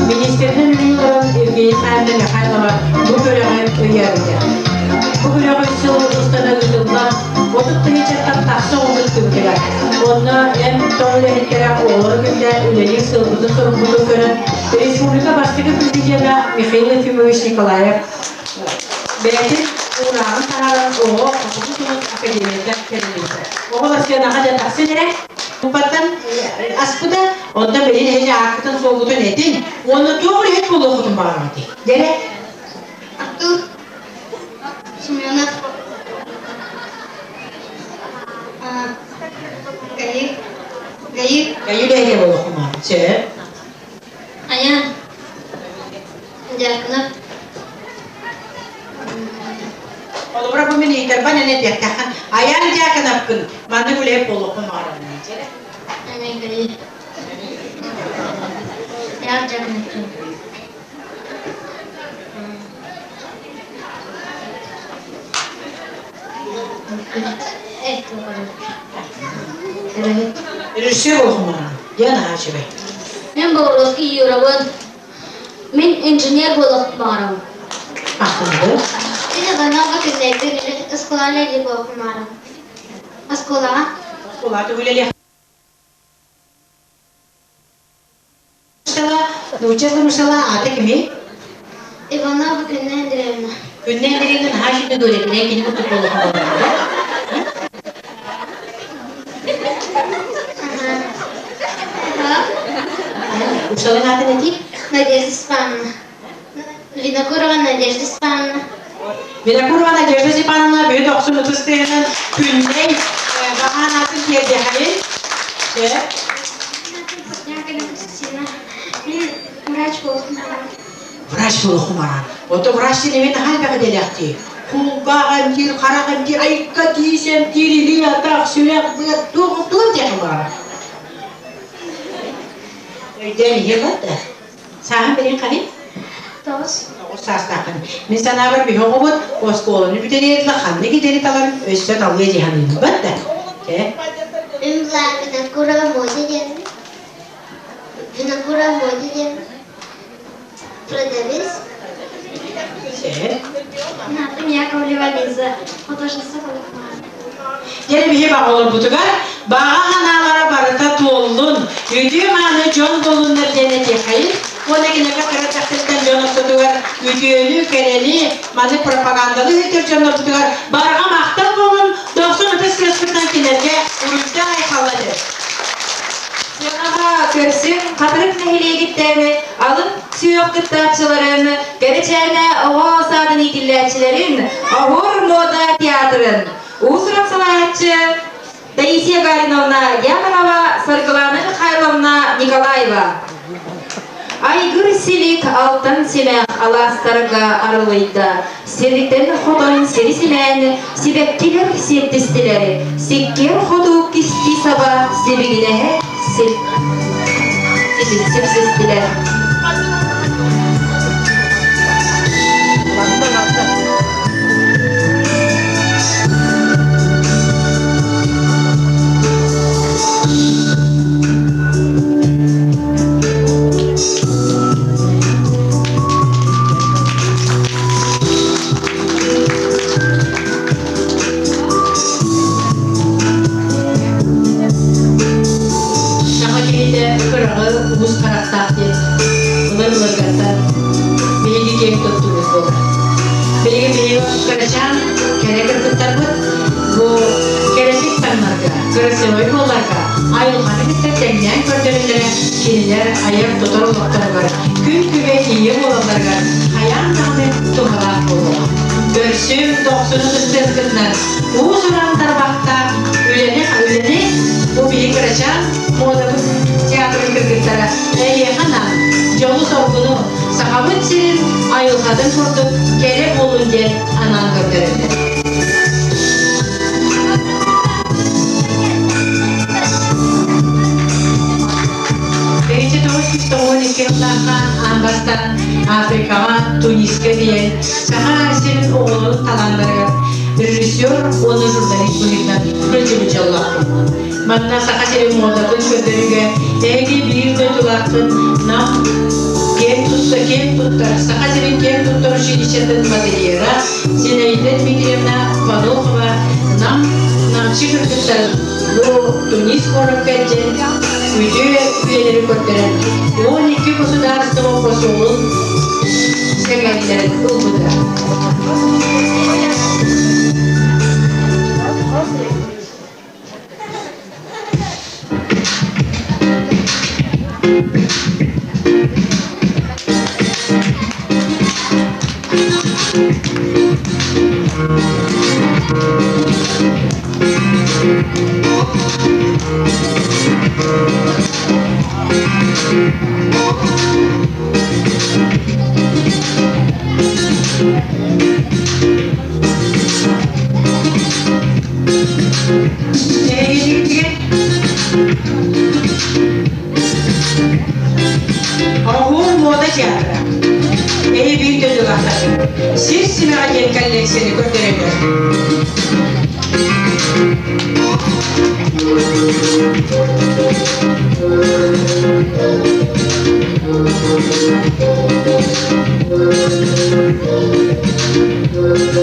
Министринэн үлэлии олорон Евгения Михайловна Михайлова бу күрэҕи өйөөбүтэ. Бу күрэх үс сыл устата ыытыллан, 30 тыһыынчаттан тахса оҕо кыттыбытыгар. Онно эн-тоҥ үлэһиттэрэ оҕолору кытта үлэлиир сылбытын-сорукпутун көрөн, республика бастакы президенэ Михаил Ефимович Николаев бэйэтин уурааҕын таһааран оҕо Хотугу сулус академията тэриллибитэ. Оҕолор сыанаҕа дьэ тахсан эрэ тупаттан аспыта, онтон билин эһиги ааккытын-суолгутун этин уонна туох үлэһит буолуоххутун баҕараҕытый? Дьэрэ. Артур Семенов Гаи Гаи Гаи үлэһитэ буолуоххун сөп. Аян Дьяконов Холобура бу мин ыйытарбан эн этиэхтэххин Аян Дьяконовкын маннык үлэһит буолуоххун баҕарабын дии. Гаи Аян Дьяконовкын Режиссер буолуоххун Диэн аһаа үчүгэй. Мин Боҕуруоска Юрабын. Мин инженер буолуохпун баҕарабын. Ахтынды. Мин Иванова күннэйбин оскуолаҕа үлэлии буолуохпун баҕарабын. Оскуолаҕа. Оскуолаҕа үлэлиэх Нуучча Русала аата кимий? Иванова Күннэ Андреевна. Күннэ Андреевна наһаа үчүгэй дуолетинай кини курдук буолуохха баҕарабын. Учууталын аатын этий? Надежда Степановна. Винокурова Надежда Степановна. Винокурова Надежда Степановна бүгүн охсун ытыс тыаһынан күннэй баҕаан аатын тиэрдиэхэйин. Мин врач буолуохпун баҕарабын. Врач буолуохпун баҕарабын. Ото врач диэн эмиэ наһаа элбэх идэлээхтии. Кулгаах эмтиир, харах эмтиир, айыкка тиис эмтиир, илии, атах, сүрэх, быар, туох туох диэххин баҕарар. Өйдөөн иһиэх да. Сааһын билин ханын? Тоҕус. 9 саастааххын. Мин санаабар биһи оҕобут оскуоланы бүтэриэр ханнык идэни таларын өссө талыа дии саныыбын да. Чэ. Мин Винокурова Мотя диэн. Винокурова Мотя диэн. Продавец. Чэ. Наатым Яковлева Лиза. Художница Дьэ биһи баҕаларбытыгар баҕа санаалара барыта туоллун, үтүө-мааны дьон буоллуннар диэн этиэхэйин уонна киниэхэ кыра чахчыттан дьон ортотугар үтүөнү, кэрэни, маны пропагандалы ыытар дьоннорбутугар барҕа махтал буолун, дохсун ытыс тыаспытынан кинилэргэ уруйдаах айхаллады. Сыанаҕа көрсүҥ Хатырык нэһилиэгиттээҕи алын сүһүөх кыттааччыларын, Кэрэчээнэ оҕо саадын иитиллээччилэрин, Оһуор муода театрын, уус-уран салайааччы Таисия Гариновна Дьяконова, Саргылана Михайловна Николаева. Айгыр силик алтан симэх алаастарга арылыйда, сиртэн хотон сири симээн, сибэккилэр сиэттистилэр, сиккиэр хоту кистии саба сибигинэһэ сипсистилэр. Саха киһитэ кыраҕы уус харахтаах диэн былыр-былыргаттан биһиги киэҥ туттуубут буолар. Билигин биһиги кырачаан кэрэ кыргыттарбыт бу кэрэтик таҥнарга, кырасыабай буоларга айылҕаны кытта тэҥнээн көрдөрөллөрө кинилэр айар-тутар олохторугар күн күбэй ийэ буолалларыгар хайаан даҕаны туһалаах буолуоҕа. Көрсүм дохсуну кыттыаскытынан уус-уран тарбахтаах үлэни үлэни бу биһи кырачаан муодабыт театрын кыргыттара эйиэхэ анаан дьолу-соргуну Сахабыт сирин айылҕатын курдук кэрэ буолун диэн анаан көрдөрөллөр. Бэйэтэ 992 сыллаахха аан бастаан Африкаҕа Туниска тиийэн Саха сирин оҕолорун талааннарыгар режиссер уонна журналист быһыытынан сылдьыбыт дьоллоохпун. Манна Саха сирин муодатын көрдөрүүгэ эһиги биир дойдулааххыт Нам киэҥ киэн туттар, Саха сирин киэн туттар училищетын модельера Зинаида Дмитриевна Панохова Нам Намчы кыргыттарын бу Тунис куоракка илдьэн үтүө үлэлэри көрдөрөн 12 государство посолун сэҥээриилэрин ылбыта. Оһуор муода театра. Эһи биир дойдулаахтар. Сир симэҕэ диэн коллекцияны көрдөрөллөр.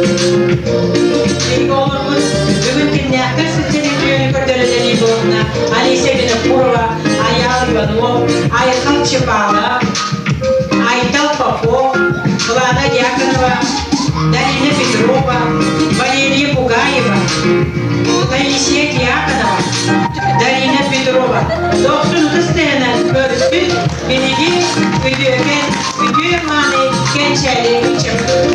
Биһиги оҕолорбут бүгүн кимнээхтэр сылдьан үтүөнү көрдөрөллөрүй буолна Алисия Винокурова, Айаал Иванов, Айхал Чепалов, Айтал Попов, Влада Дьяконова, Дарина Петрова, Валерия Бугаева, Таисия Дьяконова, Дарина Петрова. Дохсун ытыс тыһынан көрүстүн биһиги үтүөкэн үтүө мааны кэнчээри ыччаппыт.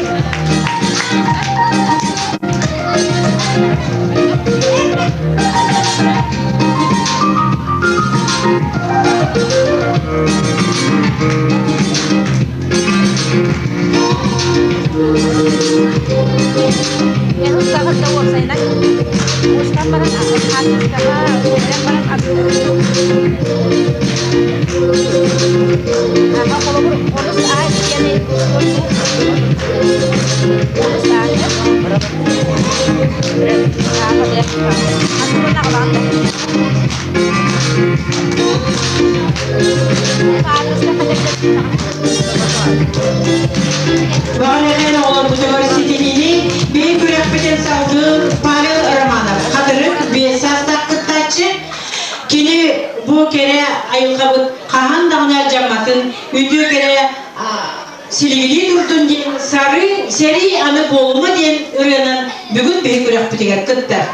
Баҕарыһын оҕолорбутугар ситиһиини биһи күрэхпитин салгыы Павел Романов Хатырык биэс саастаах кыттааччы. Кини бу кэрэ айылҕабыт хаһан даҕаны алдьамматын, үтүө кэрэ силигилии турдун диэн сары сэрии аны буолума диэн ырыанан бүгүн биһи күрэхпитигэр кыттар.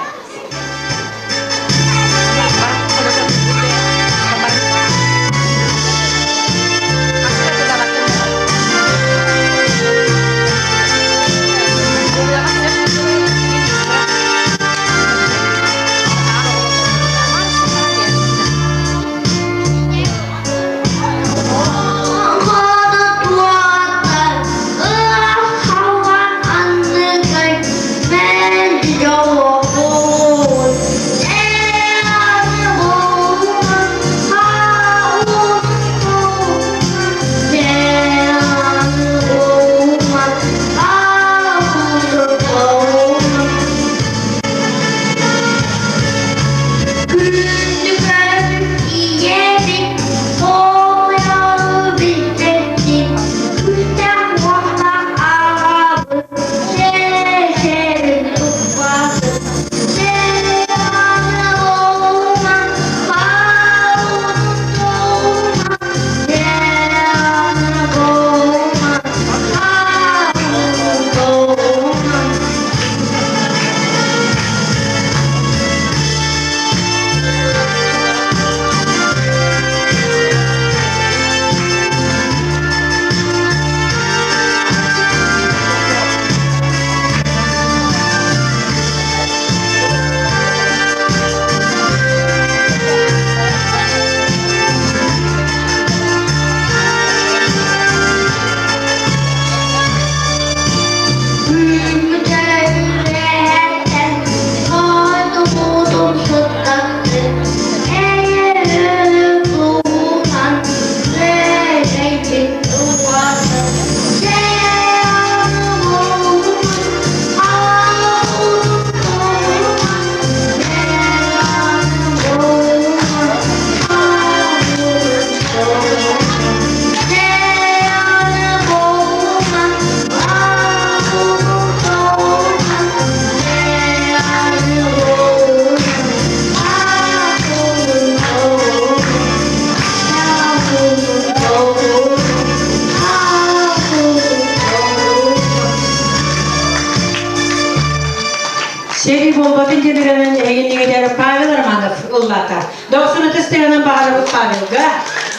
буолбатын диэн ырыанан эһигиннигитэр Павел Романов ыллаата. Дохсун ытыс тыаһынан баҕарабыт Павелга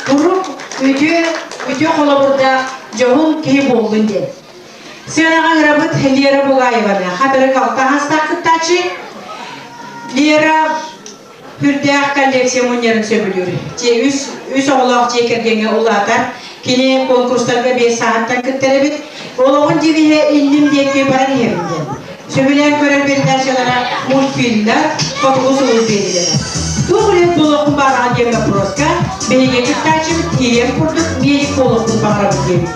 куруук үтүө үтүө холобурдаах дьоһун киһи буоллун диэн. Сыанаҕа ыҥырабыт Лера Бугаеваны, хатырык алта аһастаах кыттааччы. Лера Үрдээх коллекция мунньарын сөбүлүүр. Дьиэ үс, үс оҕолоох дьиэ кэргэҥҥэ улаатар. Кини конкурстарга биэс сааһыттан кыттар эбит. Олоҕун девиһэ инним диэки баран иһэбин диэн. Сөбүлээн көрөр передачалара мультфильмнар, хотугу сулус биэриилэрэ. Туох үлэһит буолуохпун баҕараҕын диэн боппуруоска биһиги кыттааччыбыт киириэн курдук медик буолуохпун баҕарабын диэбит.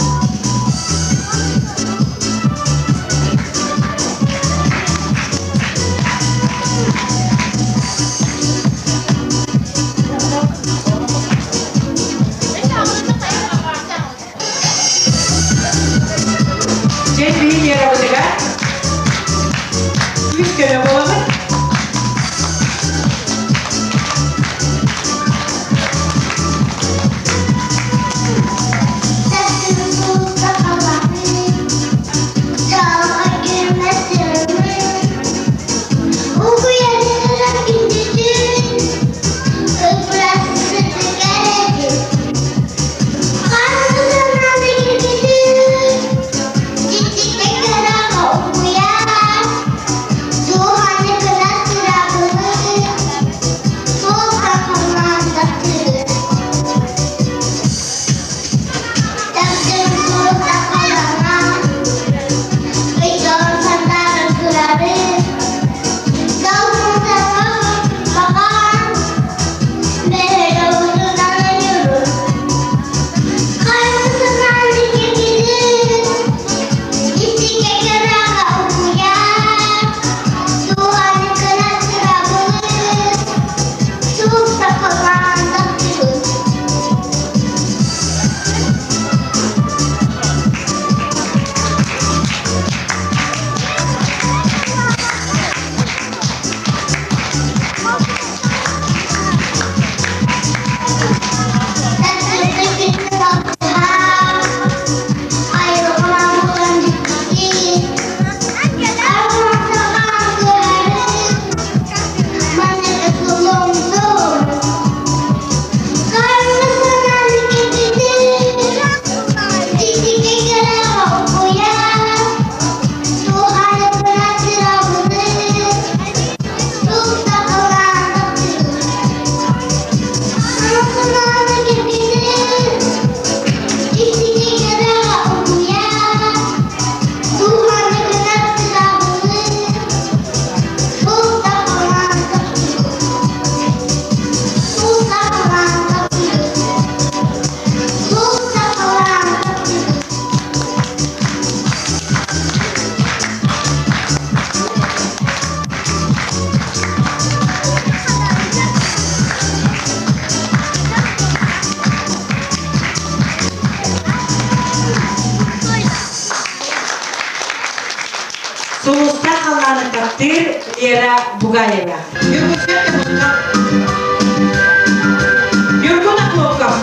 Дьэ, биһи Лерабытыгар үс көмө буолабыт. Сулустаах халлааны таптыыр Лера Бугаева. Ньургун Охлопков.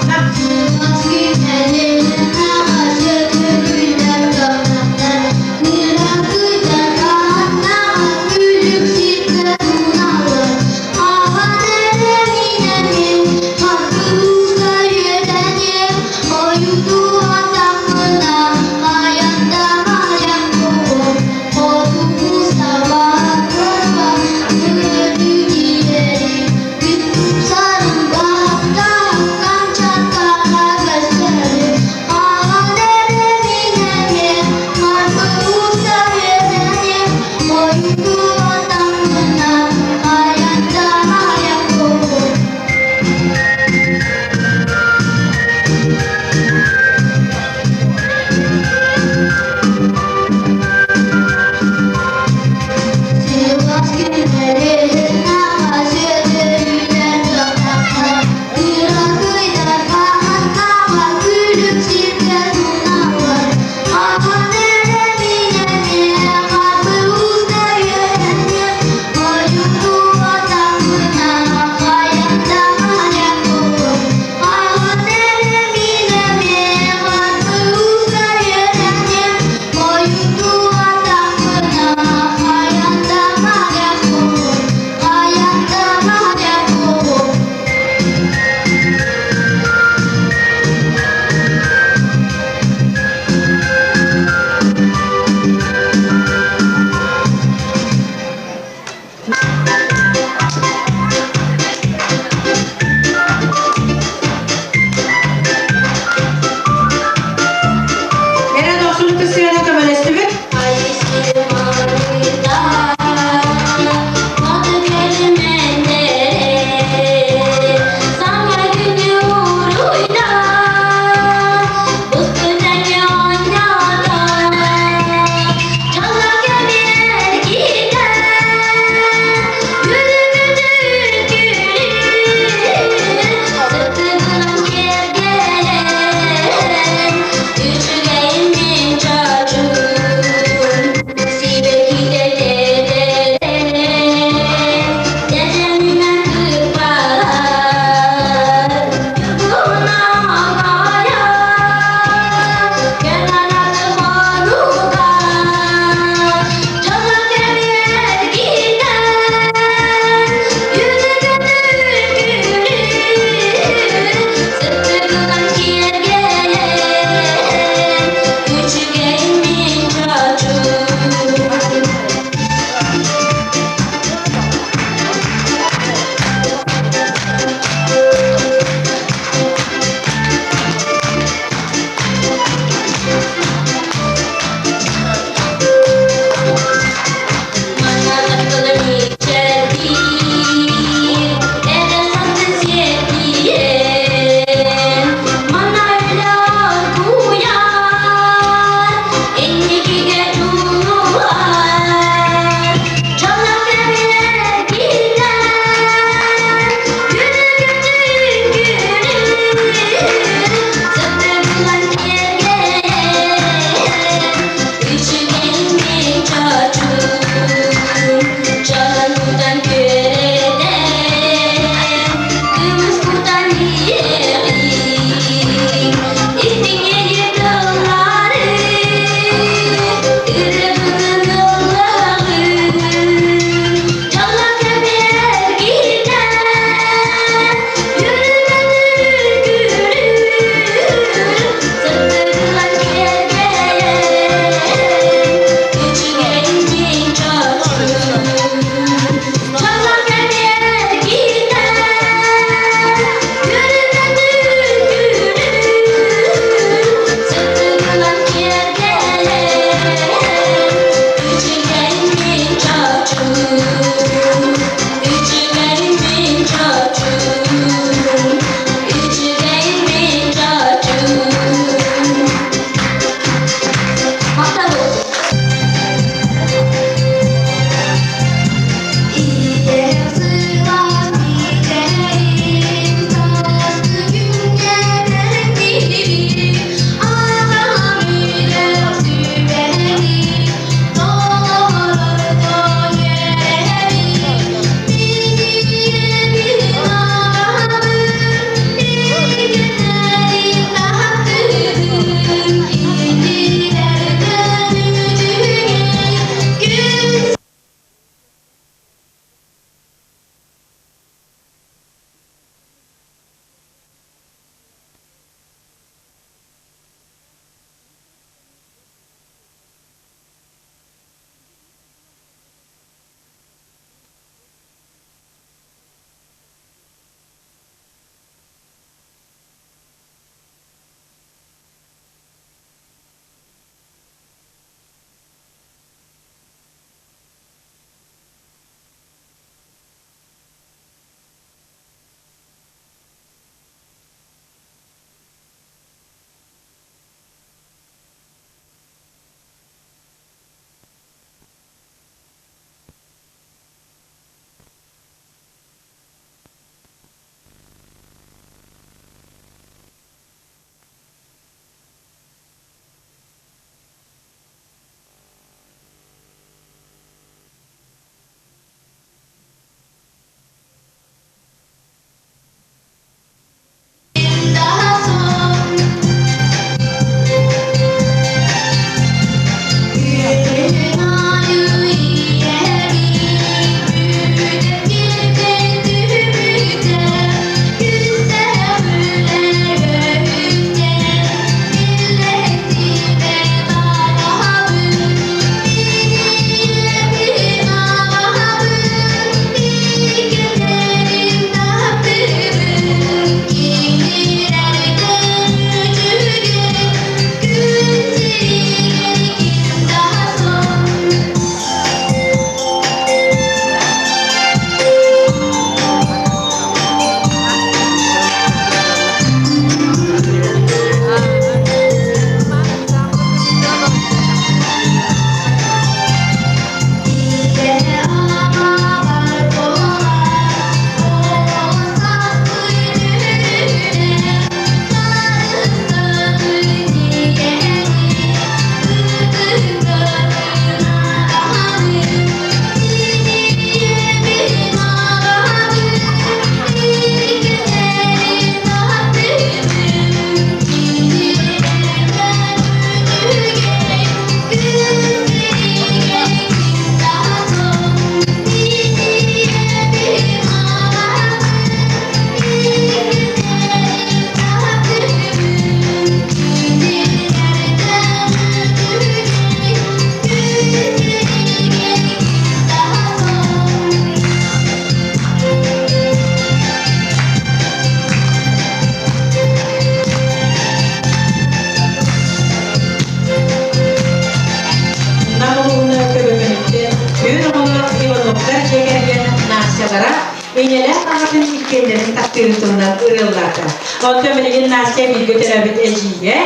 Настялара ийэлээх аҕатын иккиэннэрин таптыырын туһунан ырыаллаата. Онтон билигин Настя бииргэ төрөөбүт эдьиийэ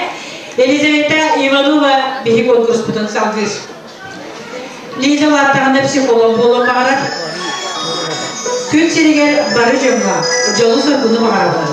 Елизавета Иванова биһи конкурспутун салгыыр. Лиза улааттаҕына психолог буолуон баҕарар. Күн сиригэр бары дьоҥҥо дьолу-соргуну баҕарабын.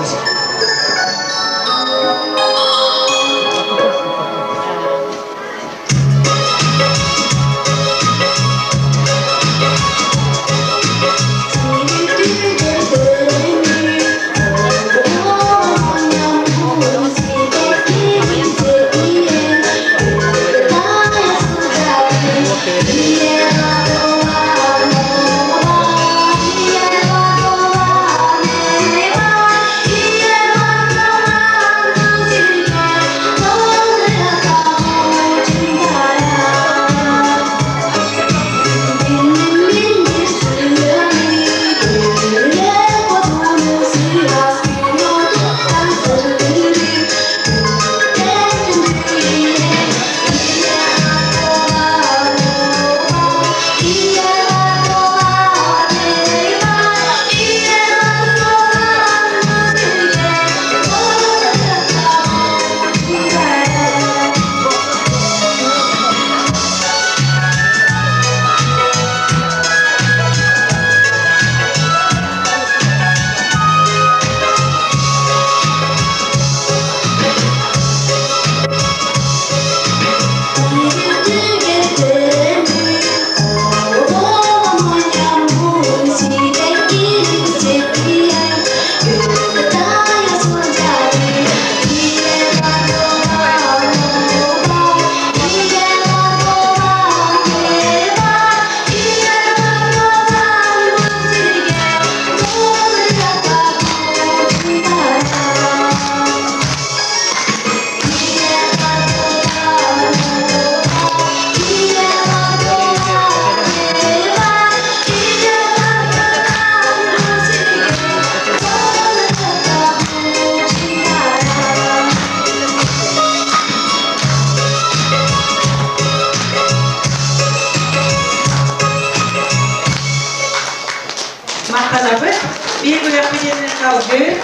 Махтанабыт. Биир күрэхпитин салгыы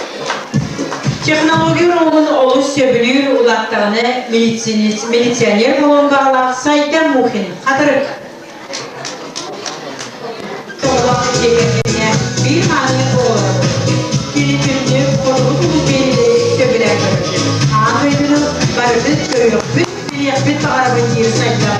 Технология уруогун олус сөбүлүүр улааттаҕына милиционер буолуон баҕалаах Сайда Мухин Хатырык. Тоҕолоох дьиэ кэргэҥҥэ биир мааны оҕолоробут. Кини күндү хотугу сулус биэриилэри сөбүлээн көрөр. Аан дойдуну барытын көрүөхпүт, билиэхпит баҕарабын диир Сайда.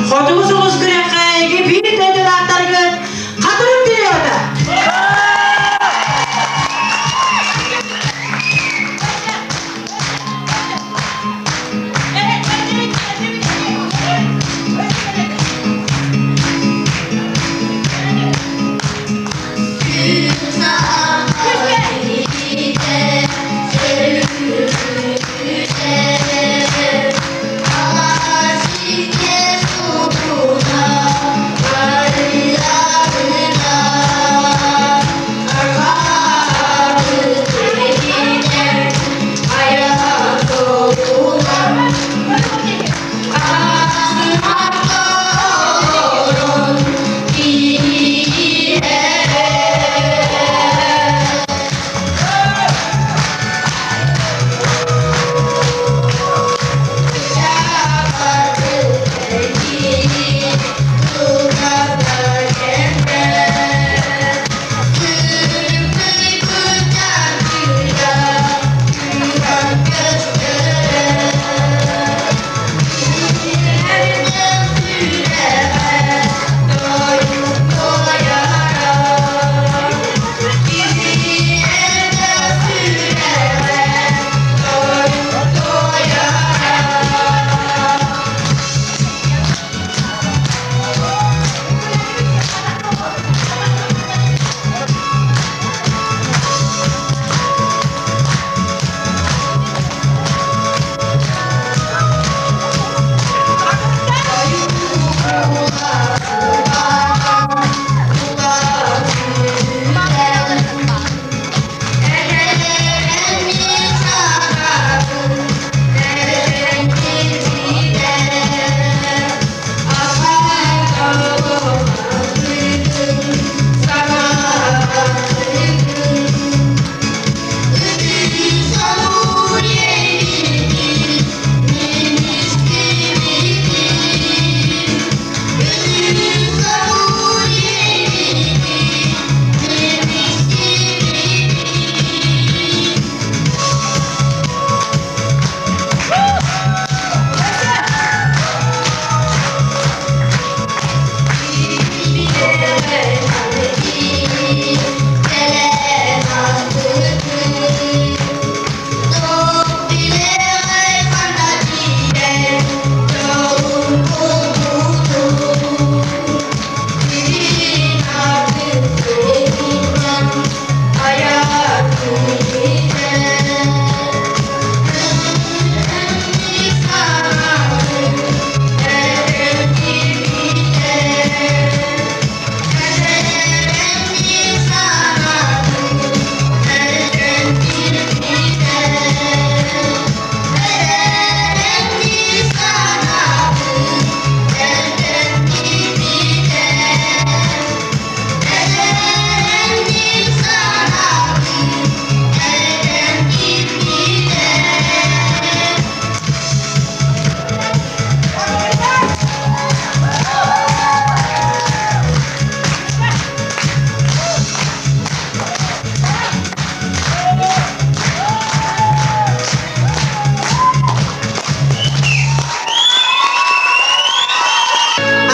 Хотугу сулус күрэххэ эһиги биир дойдулаахтаргыт Хатырык триота!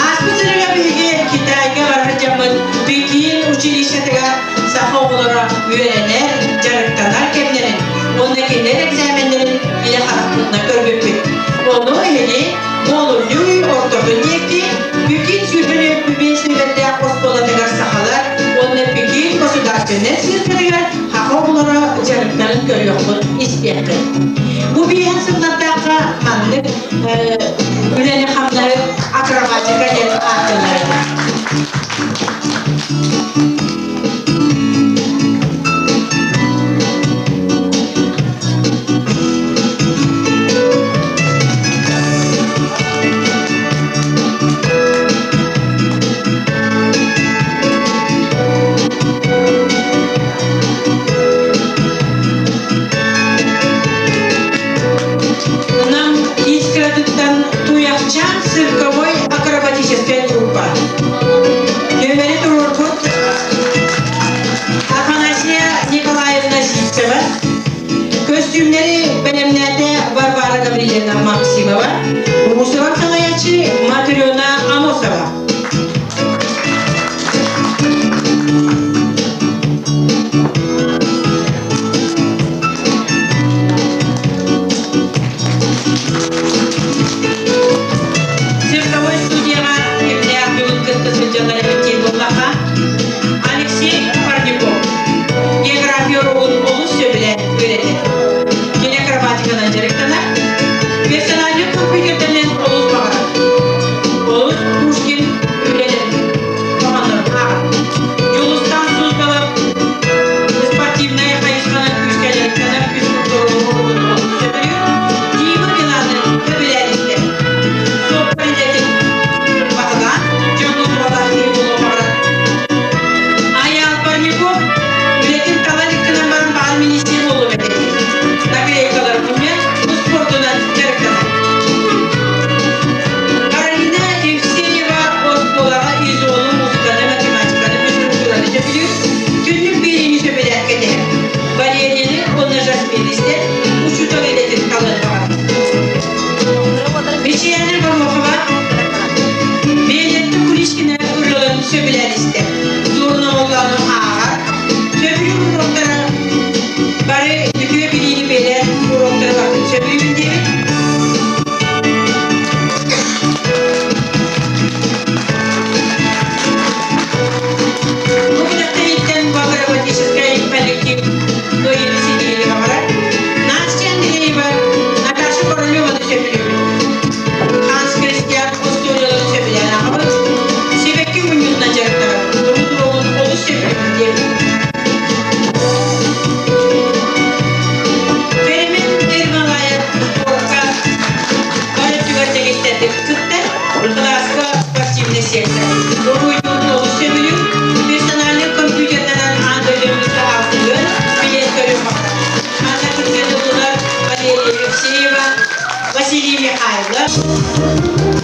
Ааспыт сырыыга биһиги Китайга барар дьоммут Пекин училищетыгар саха оҕолоро үөрэнэр, дьарыктанар кэмнэрин уонна кинилэр экзаменнэрин илэ харахпытынан көрбүппүт. Ону эһиги олунньу ый ортотун диэки Пекин 25 нүөмэрдээх оскуолатыгар сахалар уонна Пекин государственнай циркатыгар саха оҕолоро дьарыктарын көрүөххүт, истиэххит. Бу биэһэн сыллардаахха маннык үлэни-хамнаһы акробатика диэн ааттыыллар этэ. Нам Искратыттан Туйахчаан цирковой акробатическай группа. Нөмэри туруорбут Афанасия Николаевна Сивцева. Көстүүмнэри бэлэмнээтэ Варвара Гаврильевна Максимова. Мусоров салайааччы Матрена Дмитрий Михайлов.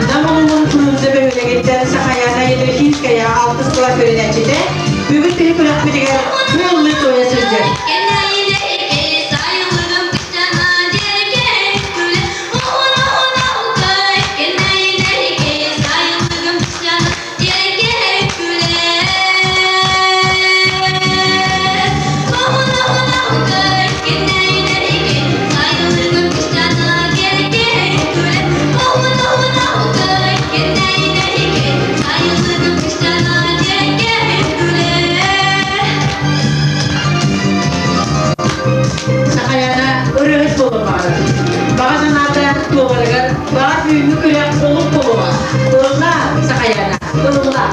Нам улууһун Фрунзе бөһүөлэгиттэн Сахаяна Едрихинская алтыс кылаас үөрэнээччитэ бүгүн биһи күрэхпитигэр кыыллыы туойа сылдьар. Сахаяна ырыаһыт буолуон баҕарар. Баҕа санаата туоларыгар баҕар түүҥҥү күрэх олук буолуоҕа. Ылла, Сахаяна, ылла!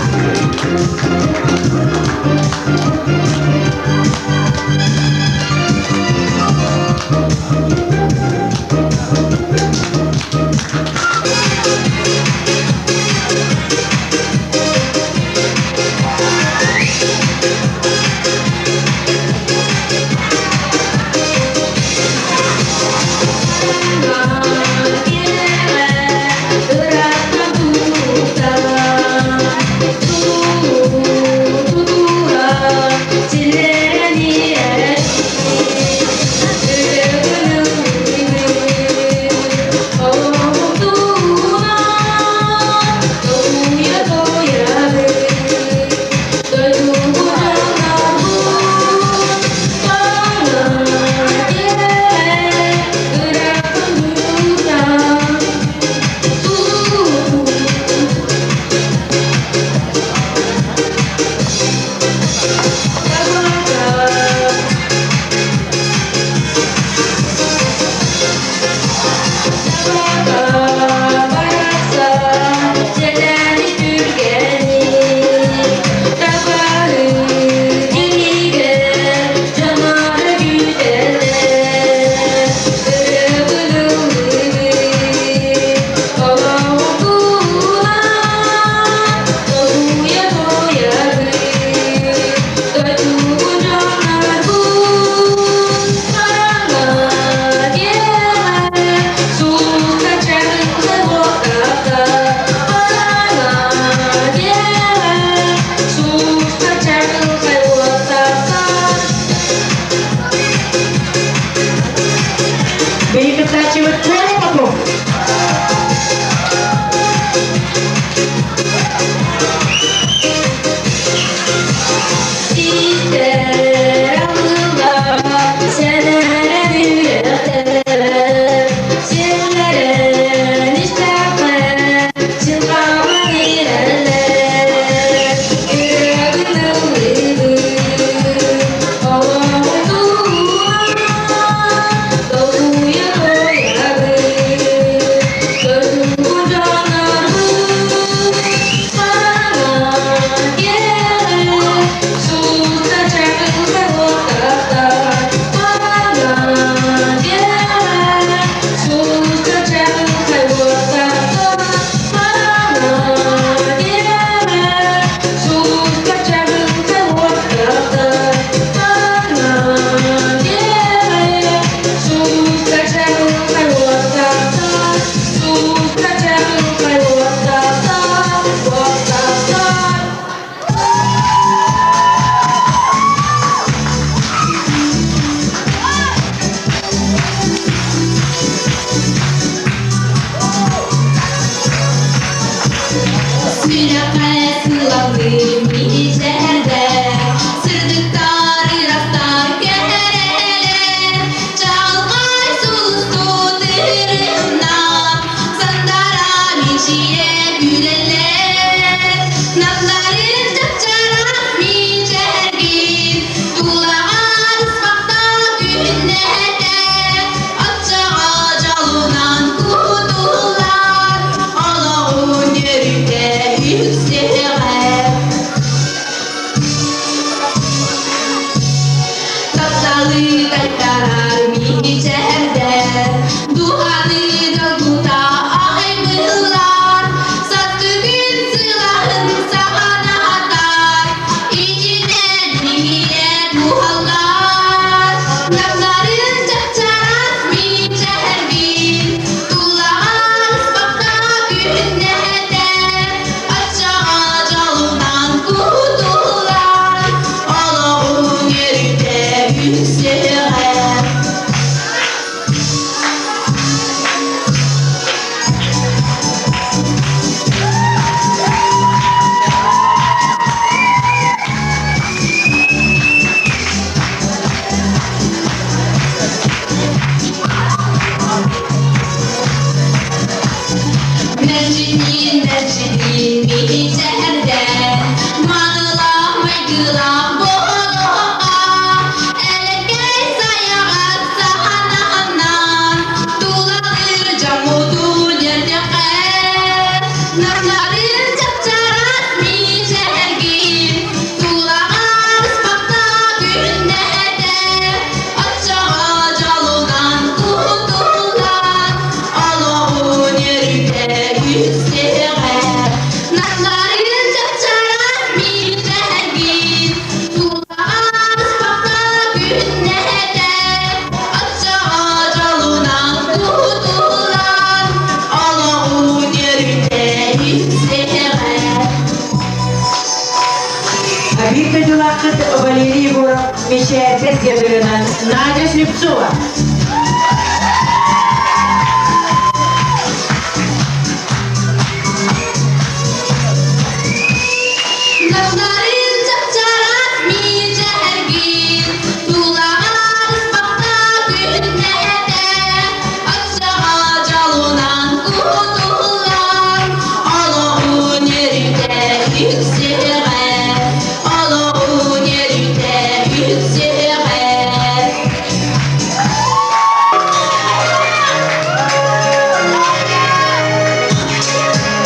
Биир дойдулааххыт Валерий Егоров Мичээрдэр диэн Надя Слепцова.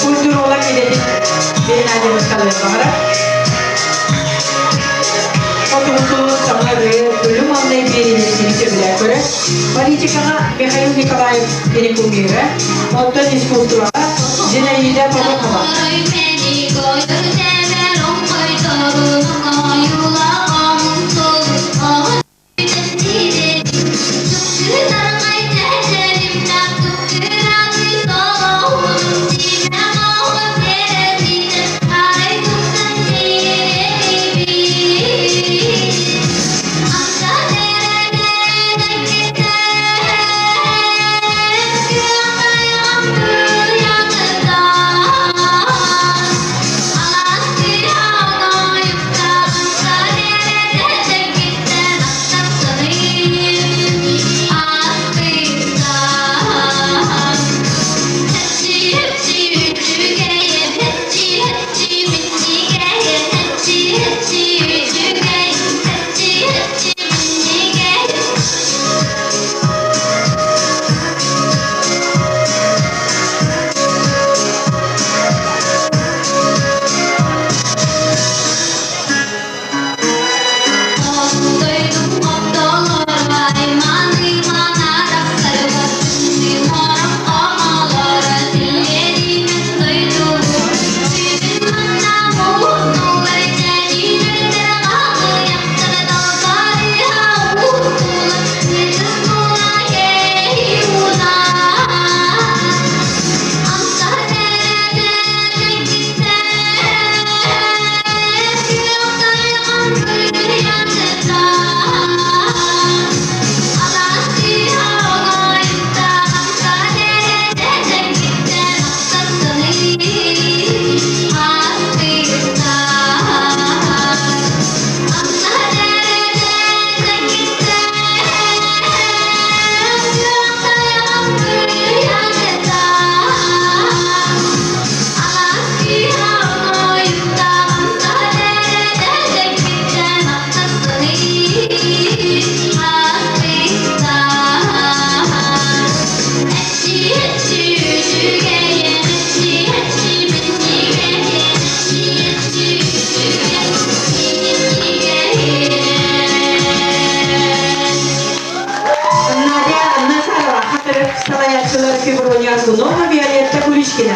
Культуролог идэтин Геннадий Михайлович баҕарар. Хотугу саҥа ырыа бөлүм маҥнай биэриини сөбүлээн көрөр. Политикаҕа Михаил Николаев кини кумира, оттон искусствоҕа Зинаида Попова. Надя Назарова, хатырык салайааччылар Феврония Аргунова, Виолетта Куличкина.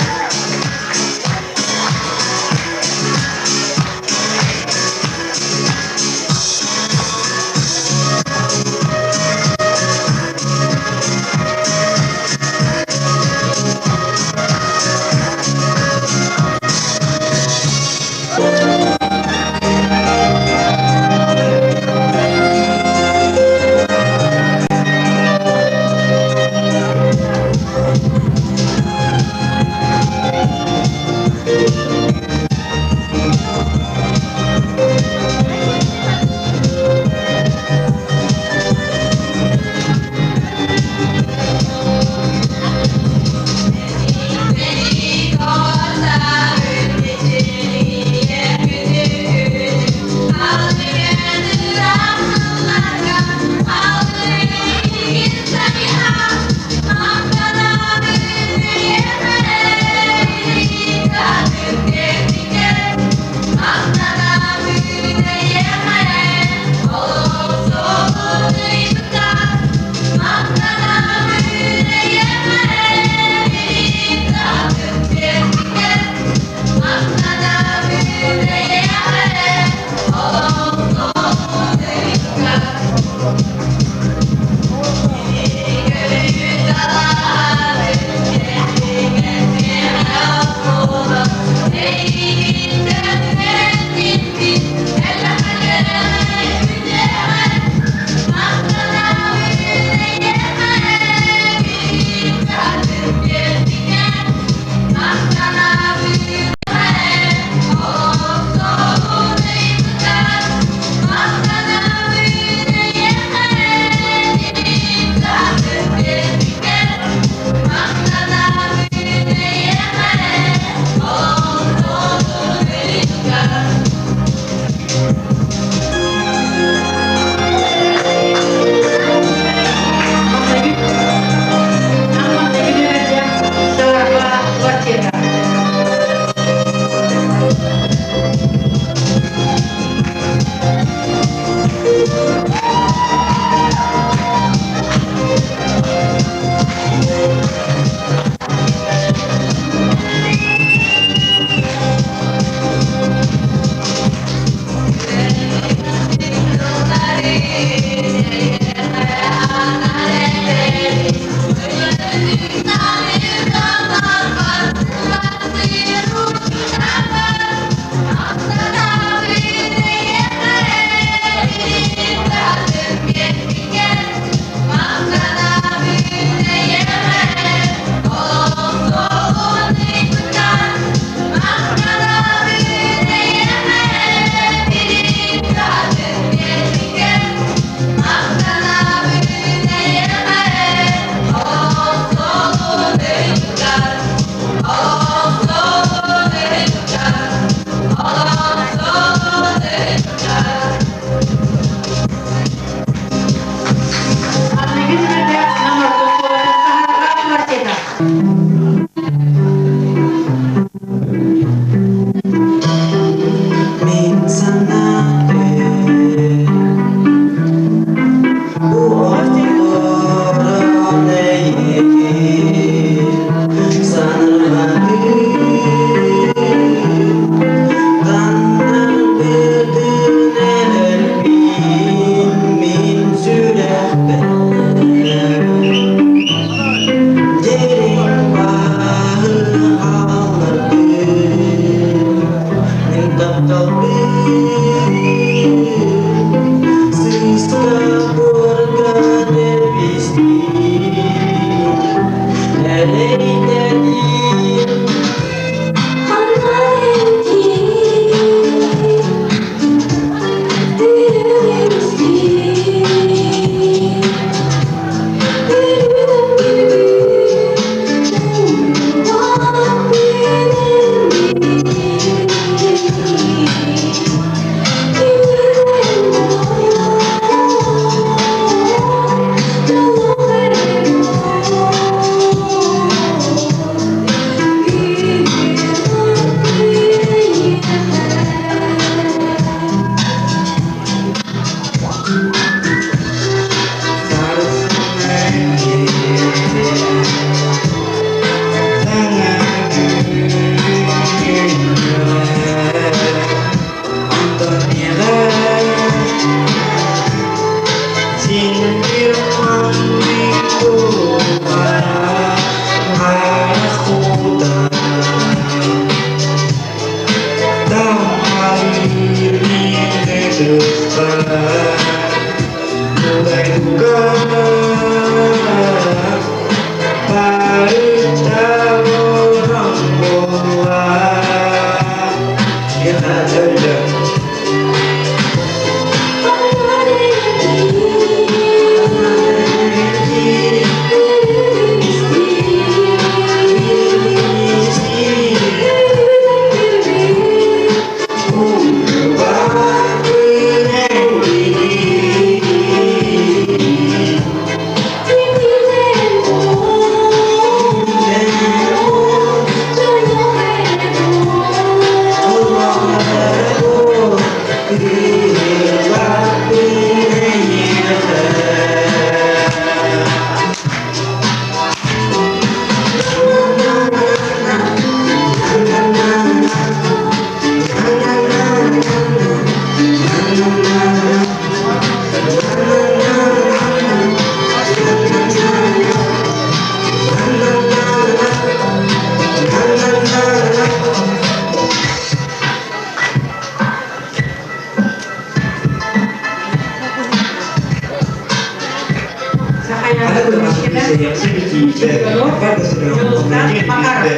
биирдэ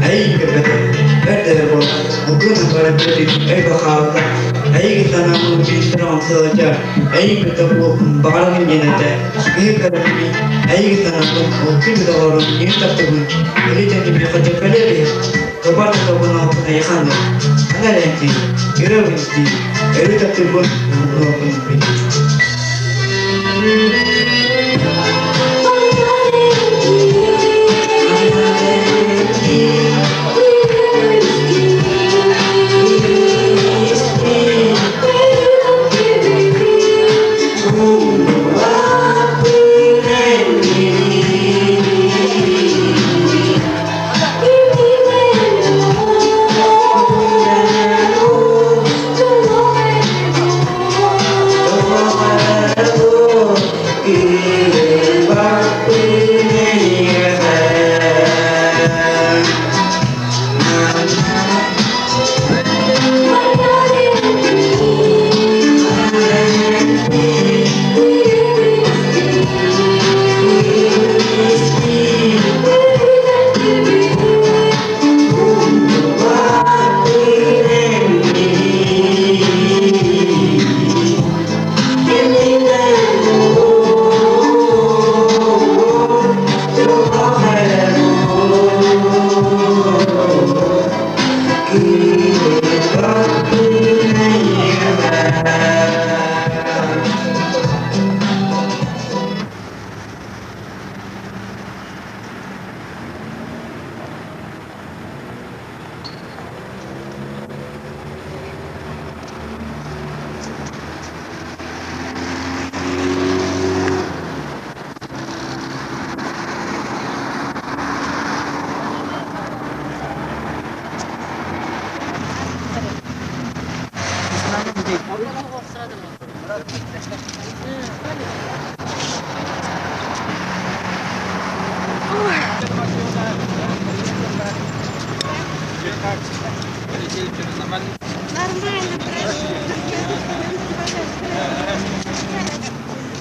эйигин көрбөтө өр да өр буолла Ылгын бары бүтүн өй бахаалта эйигин санаабын биирдэр оҥсылдьар эйигин кытта буолуохпун баҕарабын диэн этэ киһи көрөммүн эйигин санаабын ылгын доҕорум миин таптыбын илитэн миэхэ дьөкөлө Кыбар тутабын ооппун эйиэхэ аны эрэнтий өрөбүн дии өрүү таптыырбын умнуохпун бил.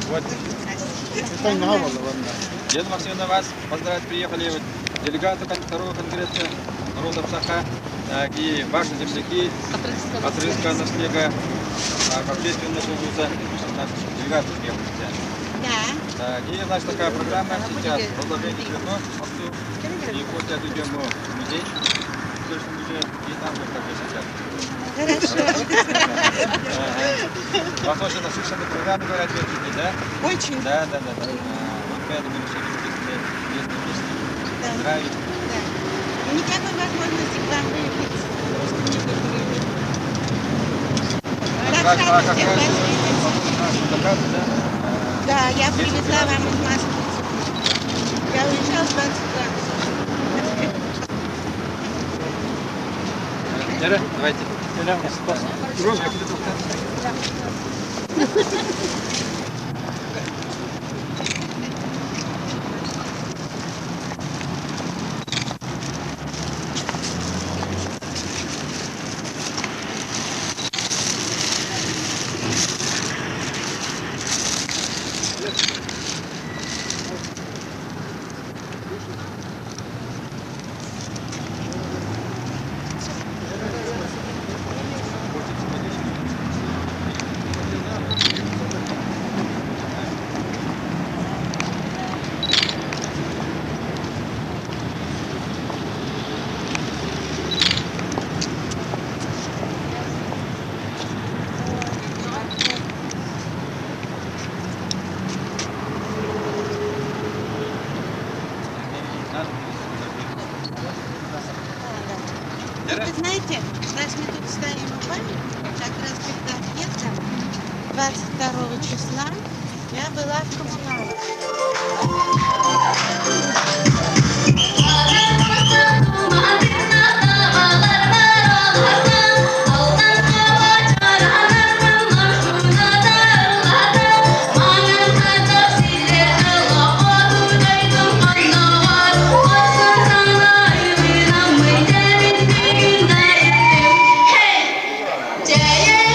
Вот. Елена Максимовна, вас поздравить приехали вот делегаты второго конгресса народов Саха и ваши земляки от Рынска Наслега, общественного вуза, наш делегаты приехали. Да. Так, и у нас такая программа сейчас, возложение цветов, и после отведем в музей, в исторический музей, и там будет как бы сейчас. Хорошо. Ага. У вас очень насыщенная программа, говорят, вечерний, да? Очень. Да, да, да, да. Вот поэтому решили здесь местные песни. Да. Поздравить. Да. Никакой возможности к вам выехать просто не было времени. А Так как, а рада как всех раз вас видеть. по поводу нашего заказа, да? Да, я 10 привезла вам градусов. из Москвы. Я уезжала 20 градусов. Лера, давайте. Лера? Вы знаете, раз мы тут стоим у памятника, как раз перед отъездом 22 числа я была в коммуналке. Hey!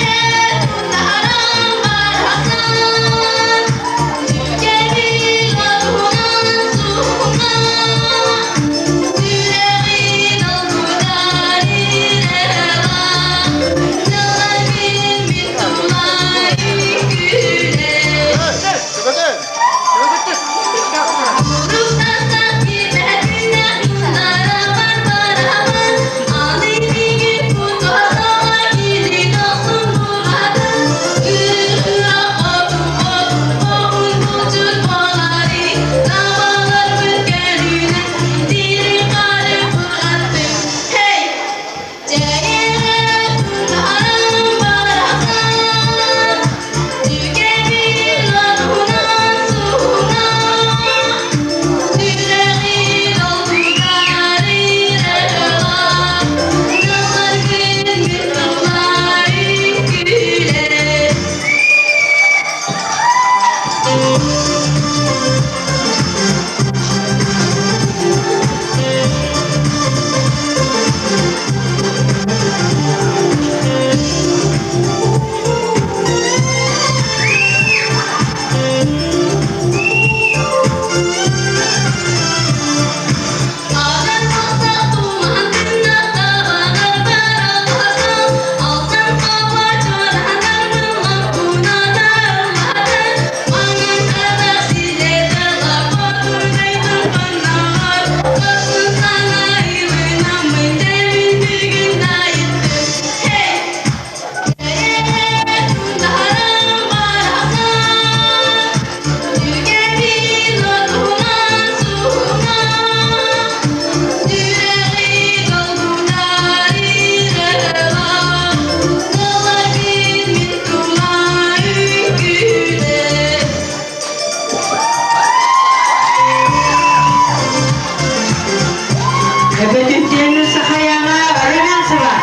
Бөтүнтэн Сахаяна Румянцева.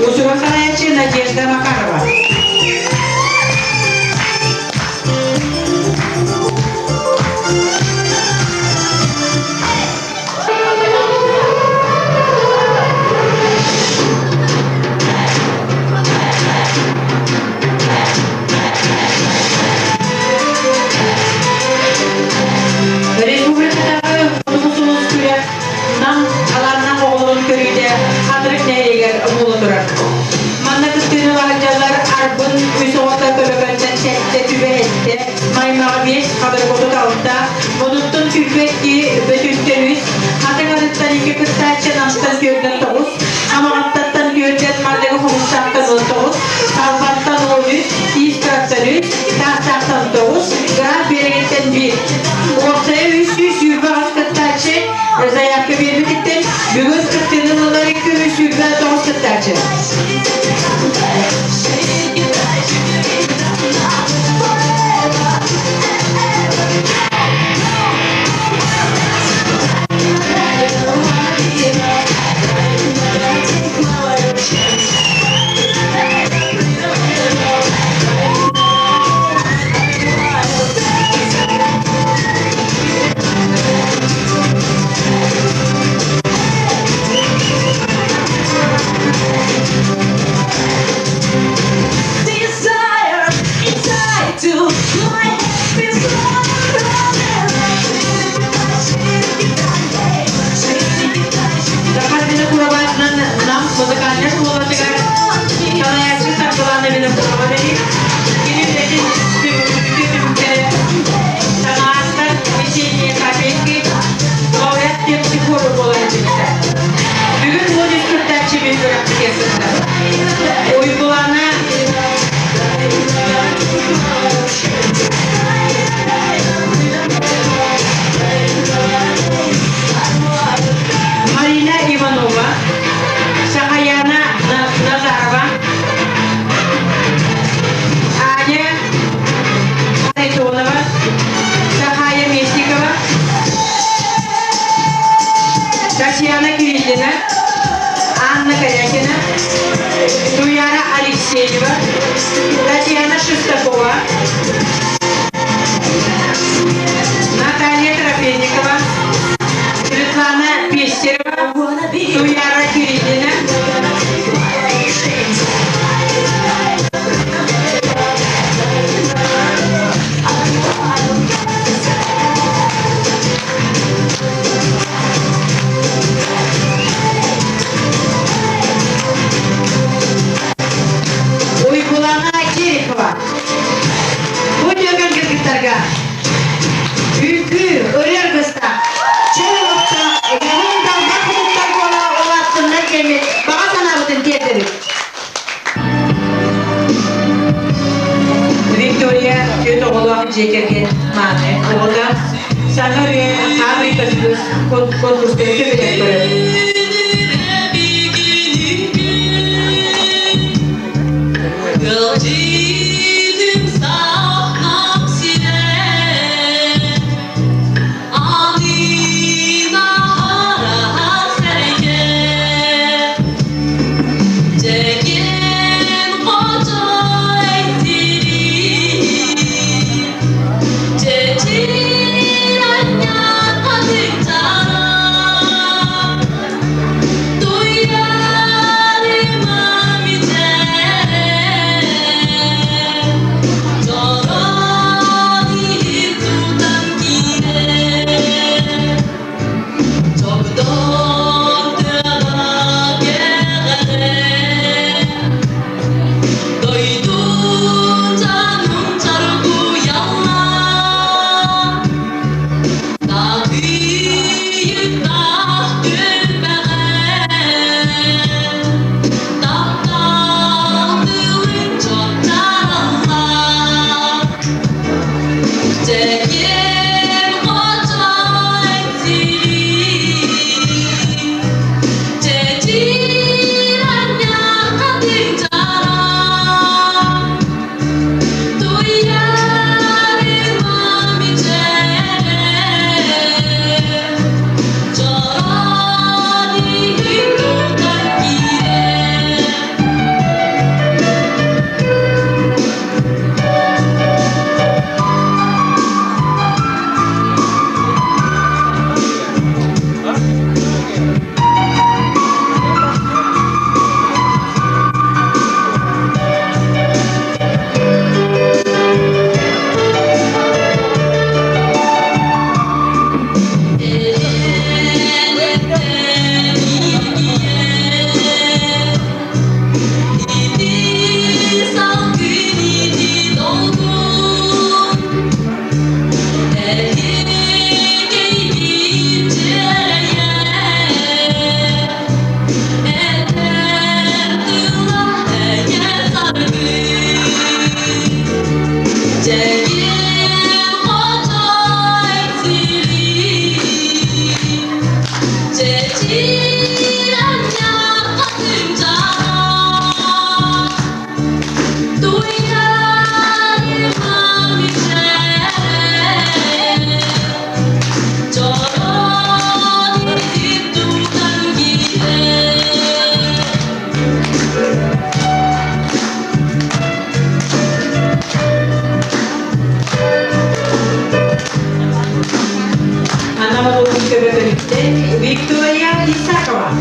Уусурун салайааччы Надежда Макарова. Республикатааҕы Хотугу сулус күрэх Нам талааннаах оҕолорун көрүүтэ Хатырык нэһилиэгэр буола турар. Манна кыттыыны ылаһылдьаллар Арбын үс оҕото Көбөкөнтөн сэттэ түбэ эттэ, Маймаҕа биэс, Хатырык 36, Модуттан 22, Бөтүнтэн үс, Хатыҥ Арыттан икки кыттааччы Намтан түөртэн тоҕус, Хамаҕаттаттан түөртэн Мардыгы Хомустаахтан 19, Талбантан 13, Тиис Кыраттан үс, Таастаахтан тоҕус, Граф Биэрэгиттэн биир. Уопсайа 328 кыттааччы заявка биэрбититтэн бүгүн кыттыыны ылар 229 кыттааччы. Саха Винокуроватынан Нам музыкальнай школатыгар салайааччы Саргылана Винокурова үлэлиир. Кини үлэтин үтүө түмүктэрэ Санааттар весенние капельки лауреат терпсихору буолан дьиҥтэ. Бүгүн 13 кыттааччы мин күрэхпитигэр сытта. Уйгулана Марина Иванова, Сахаяна Назарова, Аня Харитонова, Сахая Местникова, Татьяна Кириллина, Анна Корякина, Туяра Алексеева, Татьяна Шестакова, Наталья Трофейникова, Светлана Пестерева, Туяра Кириллина, Уйгулана Терехова. Бу түөгөн кыргыттарга үҥкүү, ырыа аргыстаах, чөл олохтоох, уһун далбар кутуктар буола улааттыннар диэммит баҕа санаабытын тиэрдэбит. Виктория түөрт оҕолоох дьиэ кэргэн мааны оҕото саҥа ырыа хаамый көспүс конкурстары сөбүлээн көрөр. Көбөкөнүттэн Виктория Исакова.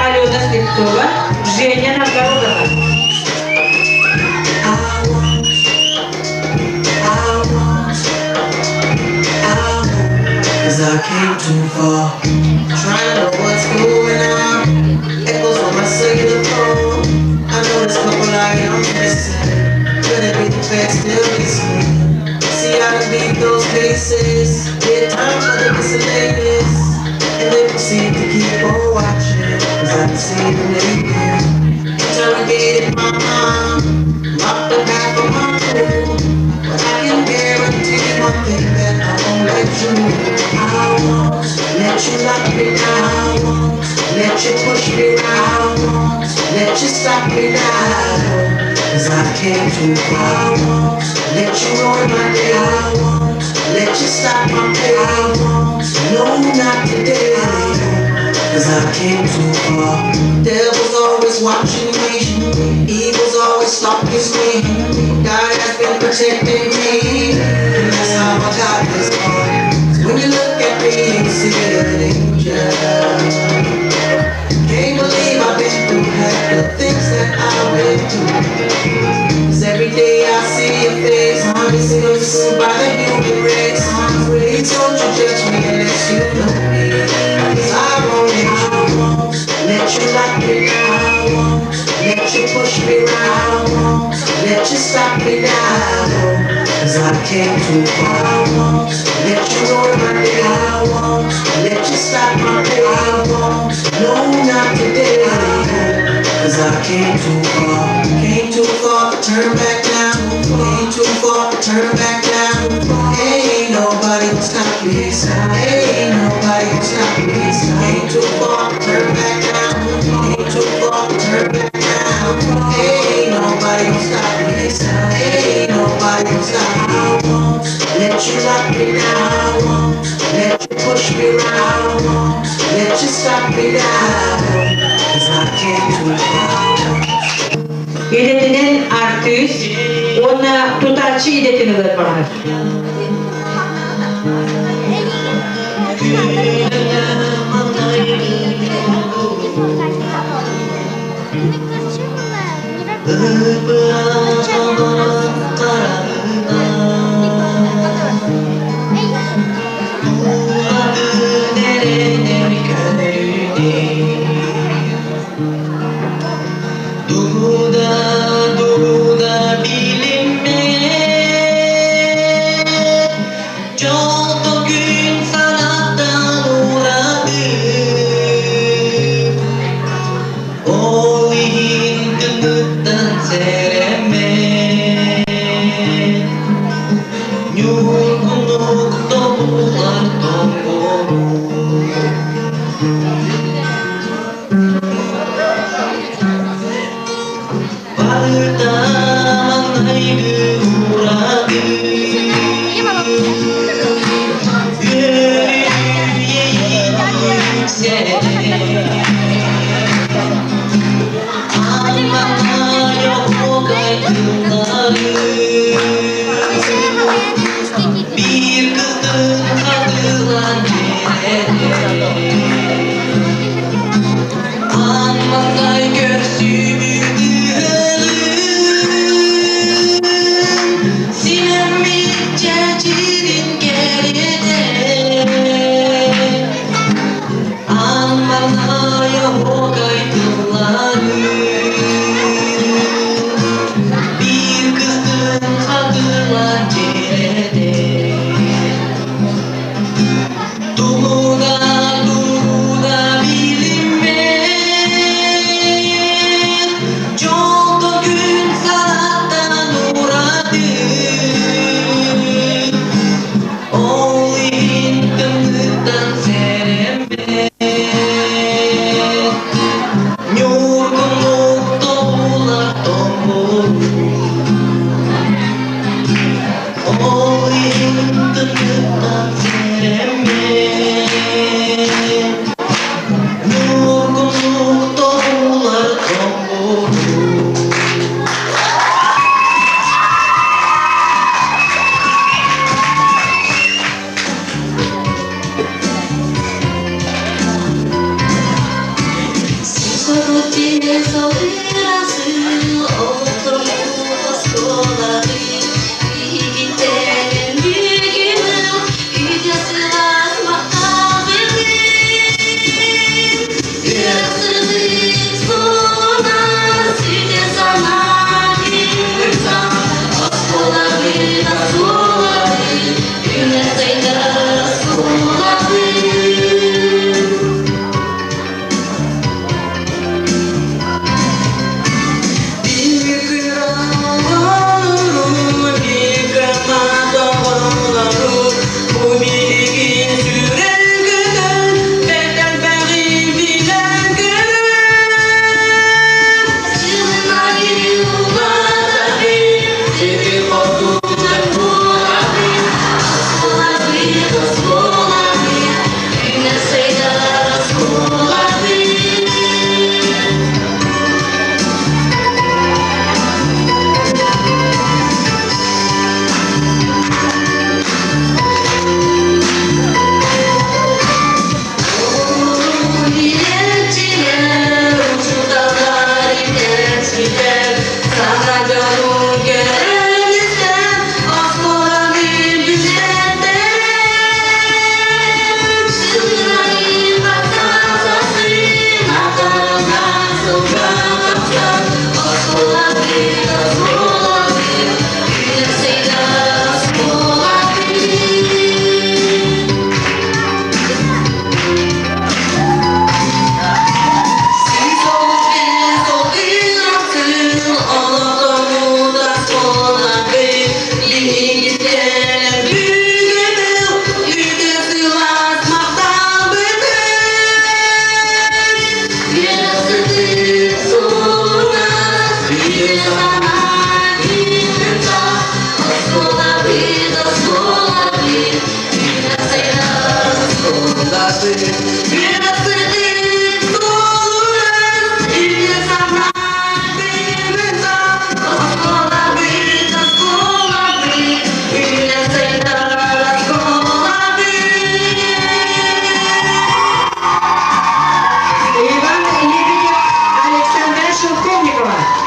Алена Слепцова, Женя Новгородова. Cause I came too far. Trying to know what's going on. Echoes on my cellular phone. I know there's a couple items missing. Could it be the best still listening? See, I done beat those cases. Did time for the miscellaneous. And they proceed to keep on watching. Cause I can see them naked. Interrogated my mom. Locked the back of my room. But I can guarantee one thing that I won't let you. I won't let you lock me down. I won't let you push me round. I won't let you stop me now. Cause I came too far. I won't let you ruin my day. I won't let you stop my play. I won't, no, not today. Cause I came too far. Devil's always watching me. Evil's always stalking me. God has been protecting me. And that's how I got this far. When you look at me, you see an angel. Can't believe I've been through half the things that I went through. Cause every day I see your face, I'm misunderstood by the human race. Please don't you judge me unless you know me. Cause I won't let you lock me down. I won't let you push me round. I won't Let you stop me now, 'cause I came too far. I won't let you ruin my day. I won't let you stop my day. I won't, no, not today. 'Cause I came too far. Came too far to turn back now. Came too far to turn back now. Ain't nobody gonna stop me. Ain't nobody gonna stop me. Came too far to turn back now. Came too far to turn back now. Ain't nobody gonna stop me. Ain't nobody gonna stop me. I won't let you lock me down. I won't let you push me round. I won't let you stop me now. 'Cause I came too far. Идэтинэн артыыс уонна тутааччы идэтин ылар баҕарар. Иван Лебедев, Александра Шелковникова.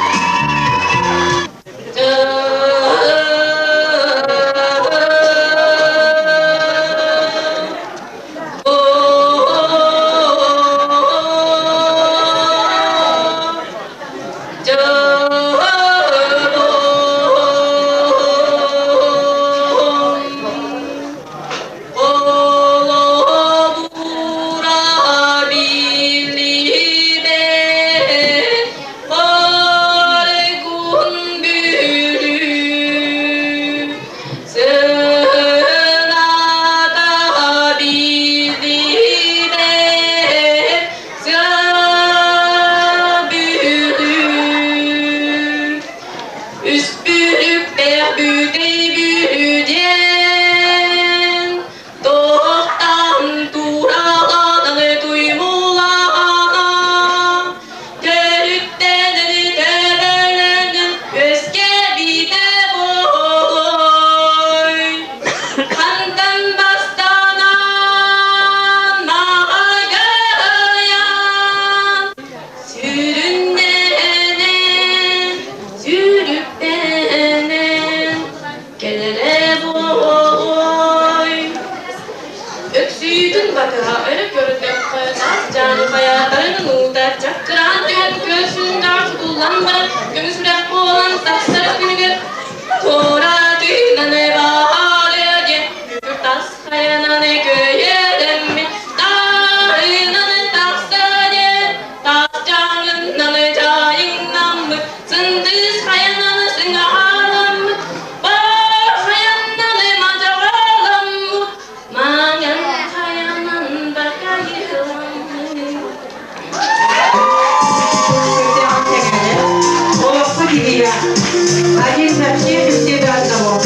Один за всех и все до одного.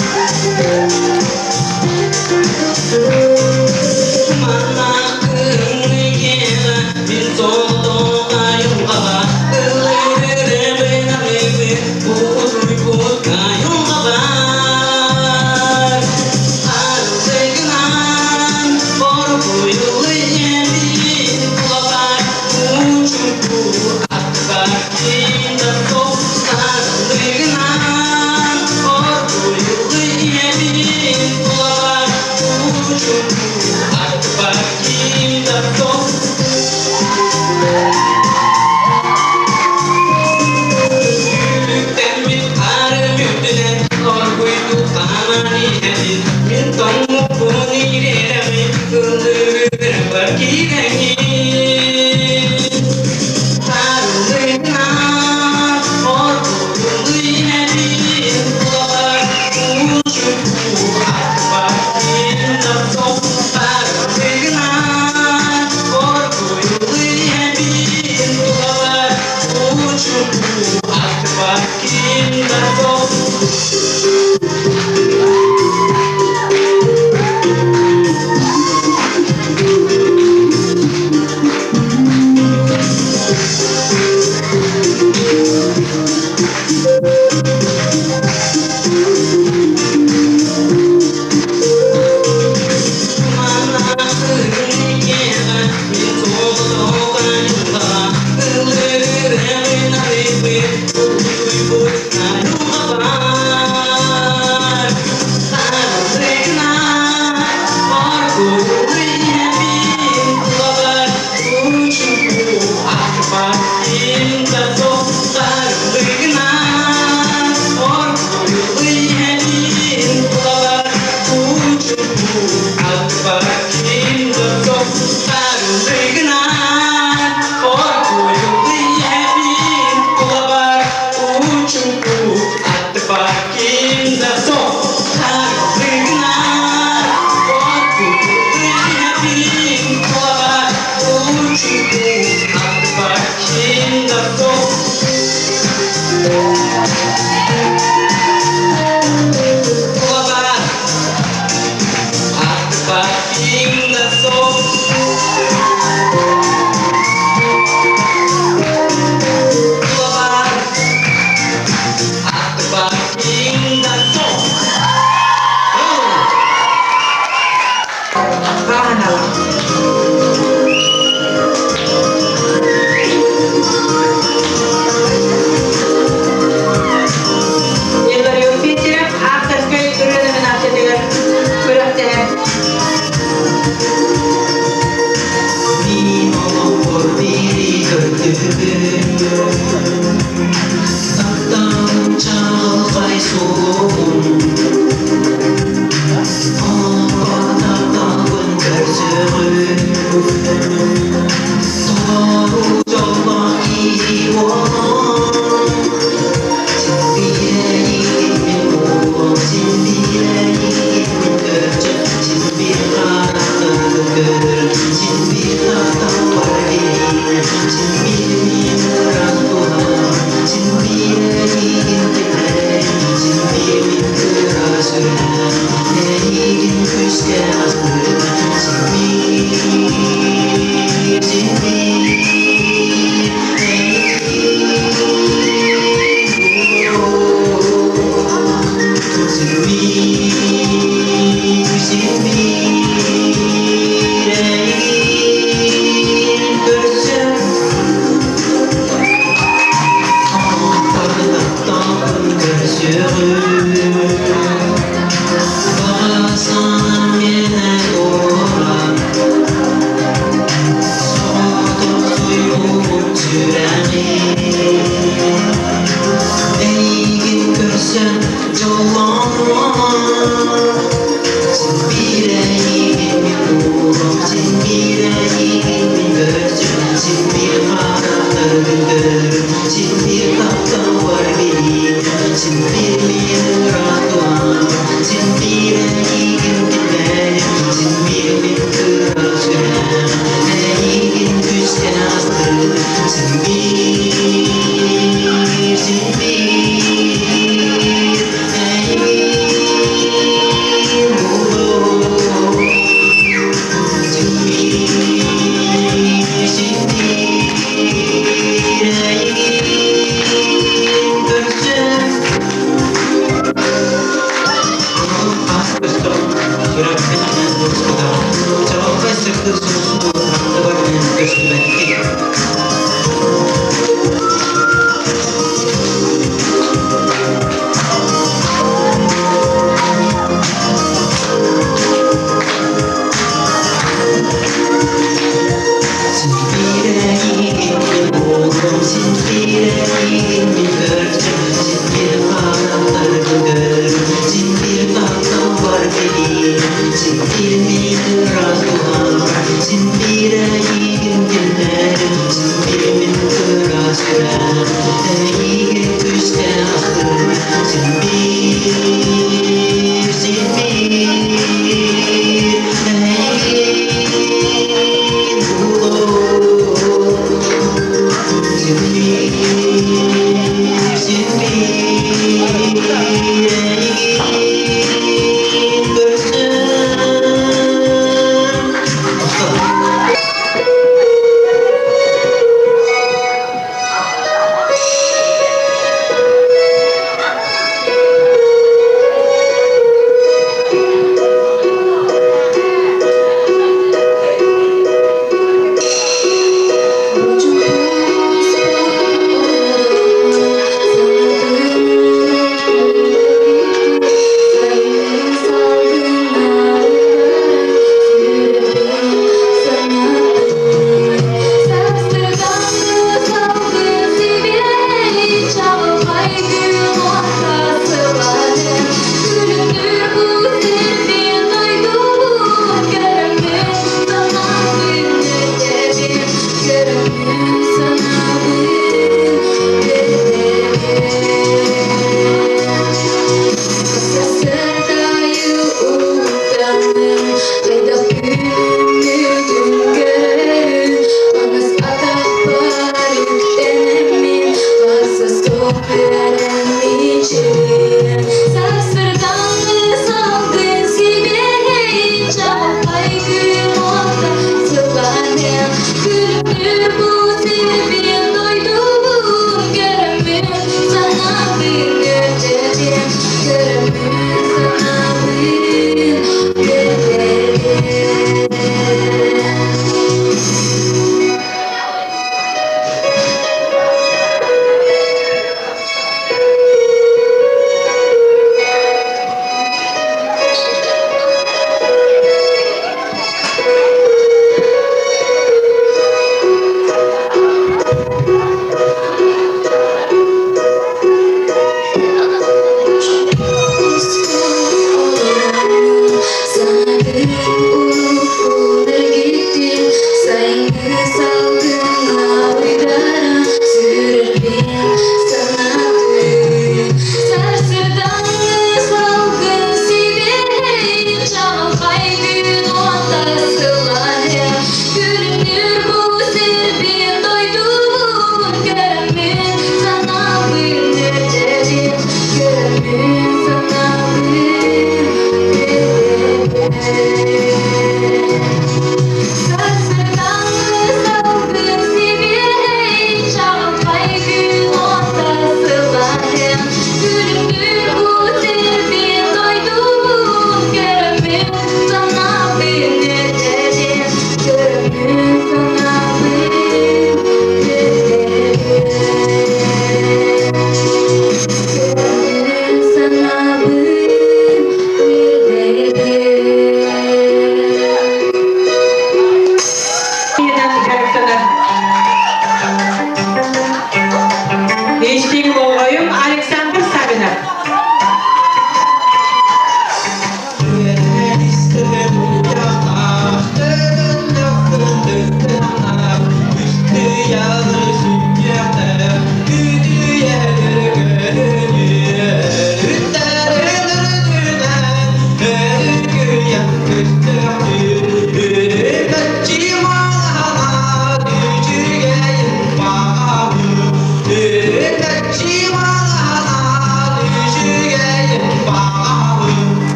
Heureux.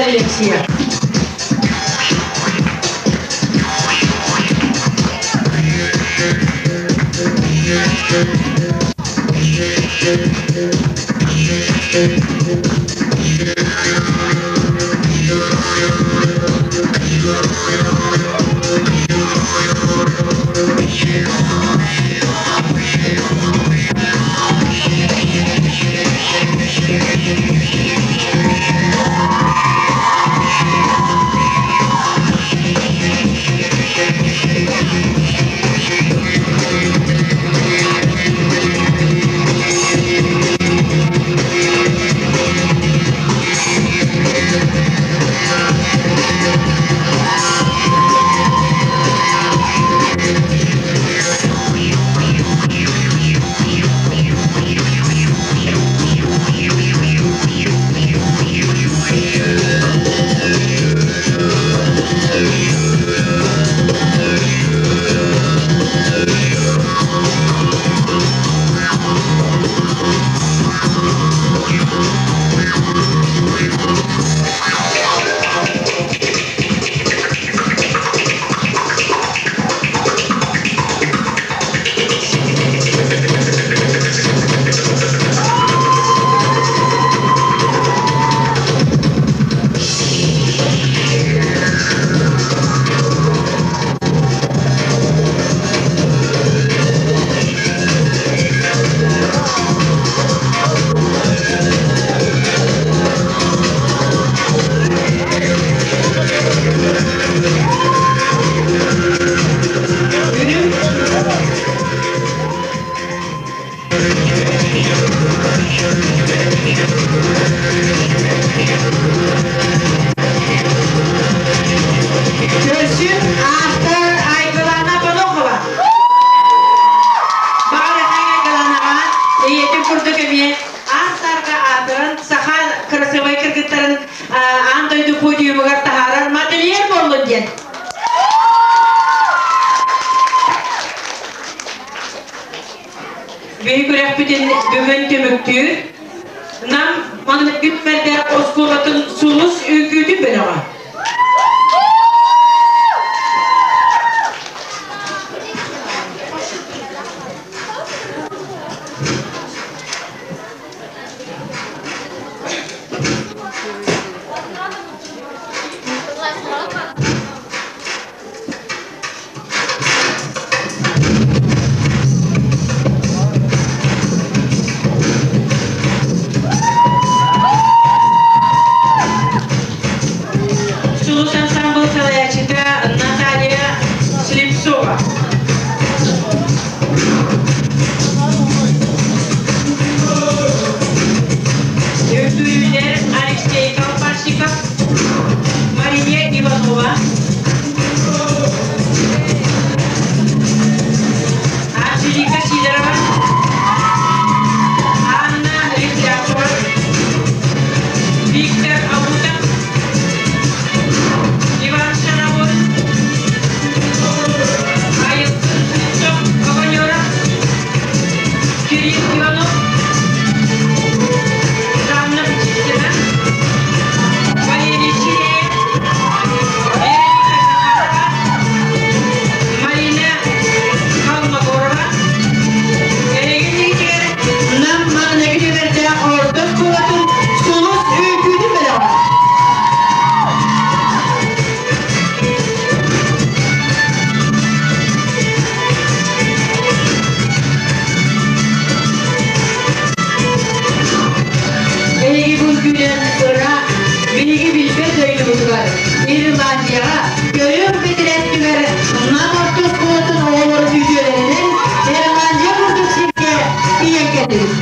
Коллекция. Көрсүн автор Айгылана Бонохова. Баҕарахай Айгыланаҕа ийэтин курдук эмиэ аан сарга аатыран саха кырасыабай кыргыттарын аан дойду подиумугар таһаарар модельер буоллун диэн. Биһи күрэхпитин бүгүн түмүктүүр Нам маннык мэрдээх оскуолатын Сулус үҥкүүтүн бөлөҕө. Сулус ансамбл салайааччыта Наталья Слепцова. Үҥкүүлэр Алексей Колпашников, Мария Иванова, Анжелика Сидорова, Анна Рехлякова, Виктор Абутов, Иван Шаровой, Айылгын Слепцов Огонеров, Кирилл Иванов, Жанна Птицына, Валерий Чиряев, Вероника Захарова, Марина Холмогорова, Эрэгин Нам маҥнайгы нүөмэрдээх орто оскуолатын Сулус үҥкүүтүн бөлөҕө. Эһиги бу үҥкүүнэн ыраах, биһиги билбэт дойдубутугар, Ирландияҕа, көрүөх бэтэрээттигэр Нам орто оскуолатын оҕолорун үтүөлэринэн Ирландия курдук сиргэ тиийэн кэллибит.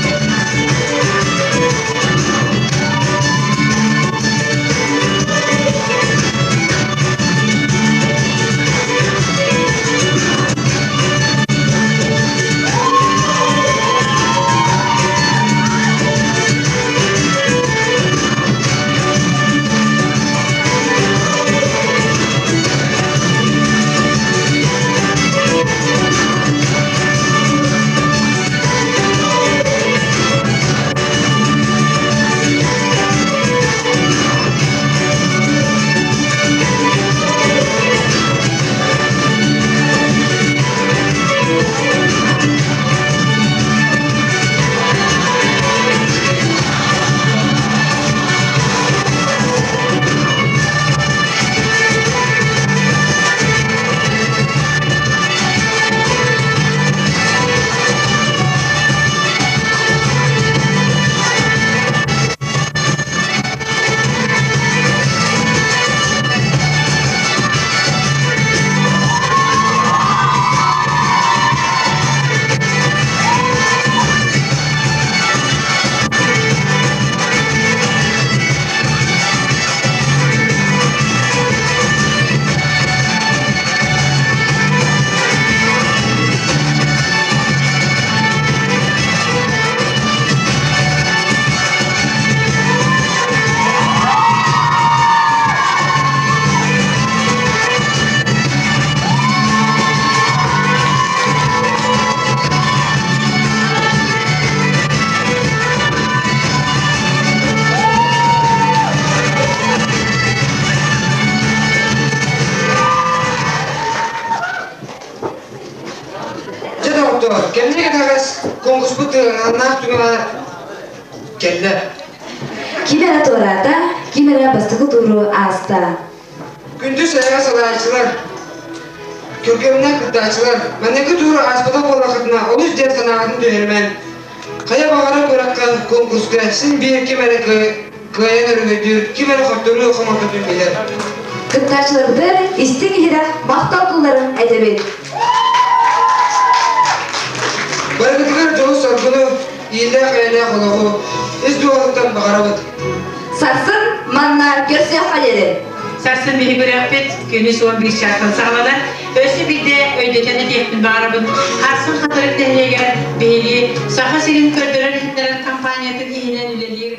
Доҕоттоор, кэмниэ кэтэҕэс конкурспут тыараһыннаах түгэҕэ кэллэ. Ким эрэ туораата, ким эрэ бастакы тууру ааста. Күндү сэрэҕэ салайааччылар, көргөмнөөх кыттааччылар, маныгы тууру ааспатах буоллаххытына олус диэн санааҕытын түһэримэн, хайа баҕарар күрэххэ, конкурска син биир ким эрэ кыайан өрөгөйдүүр, ким эрэ хотторуу хомолтотун билэр. Кыттааччыларбытыгар истиҥ-иһирэх махтал тылларын этэбит. Барыгытыгар дьолу-соргуну, иилээх-эйэлээх олоҕу ис дууһабыттан баҕарабыт. Сарсын манна көрсүөххэ диэри. Сарсын биһи күрэхпит күнүс 11 чаастан саҕаланар. Өссө биирдэ өйдөтөн этиэхпин баҕарабын. Харсын Хатырык нэһилиэгэр биһиги Саха сирин көрдөрөр-иһитиннэрэр компаниятын иһинэн үлэлиир.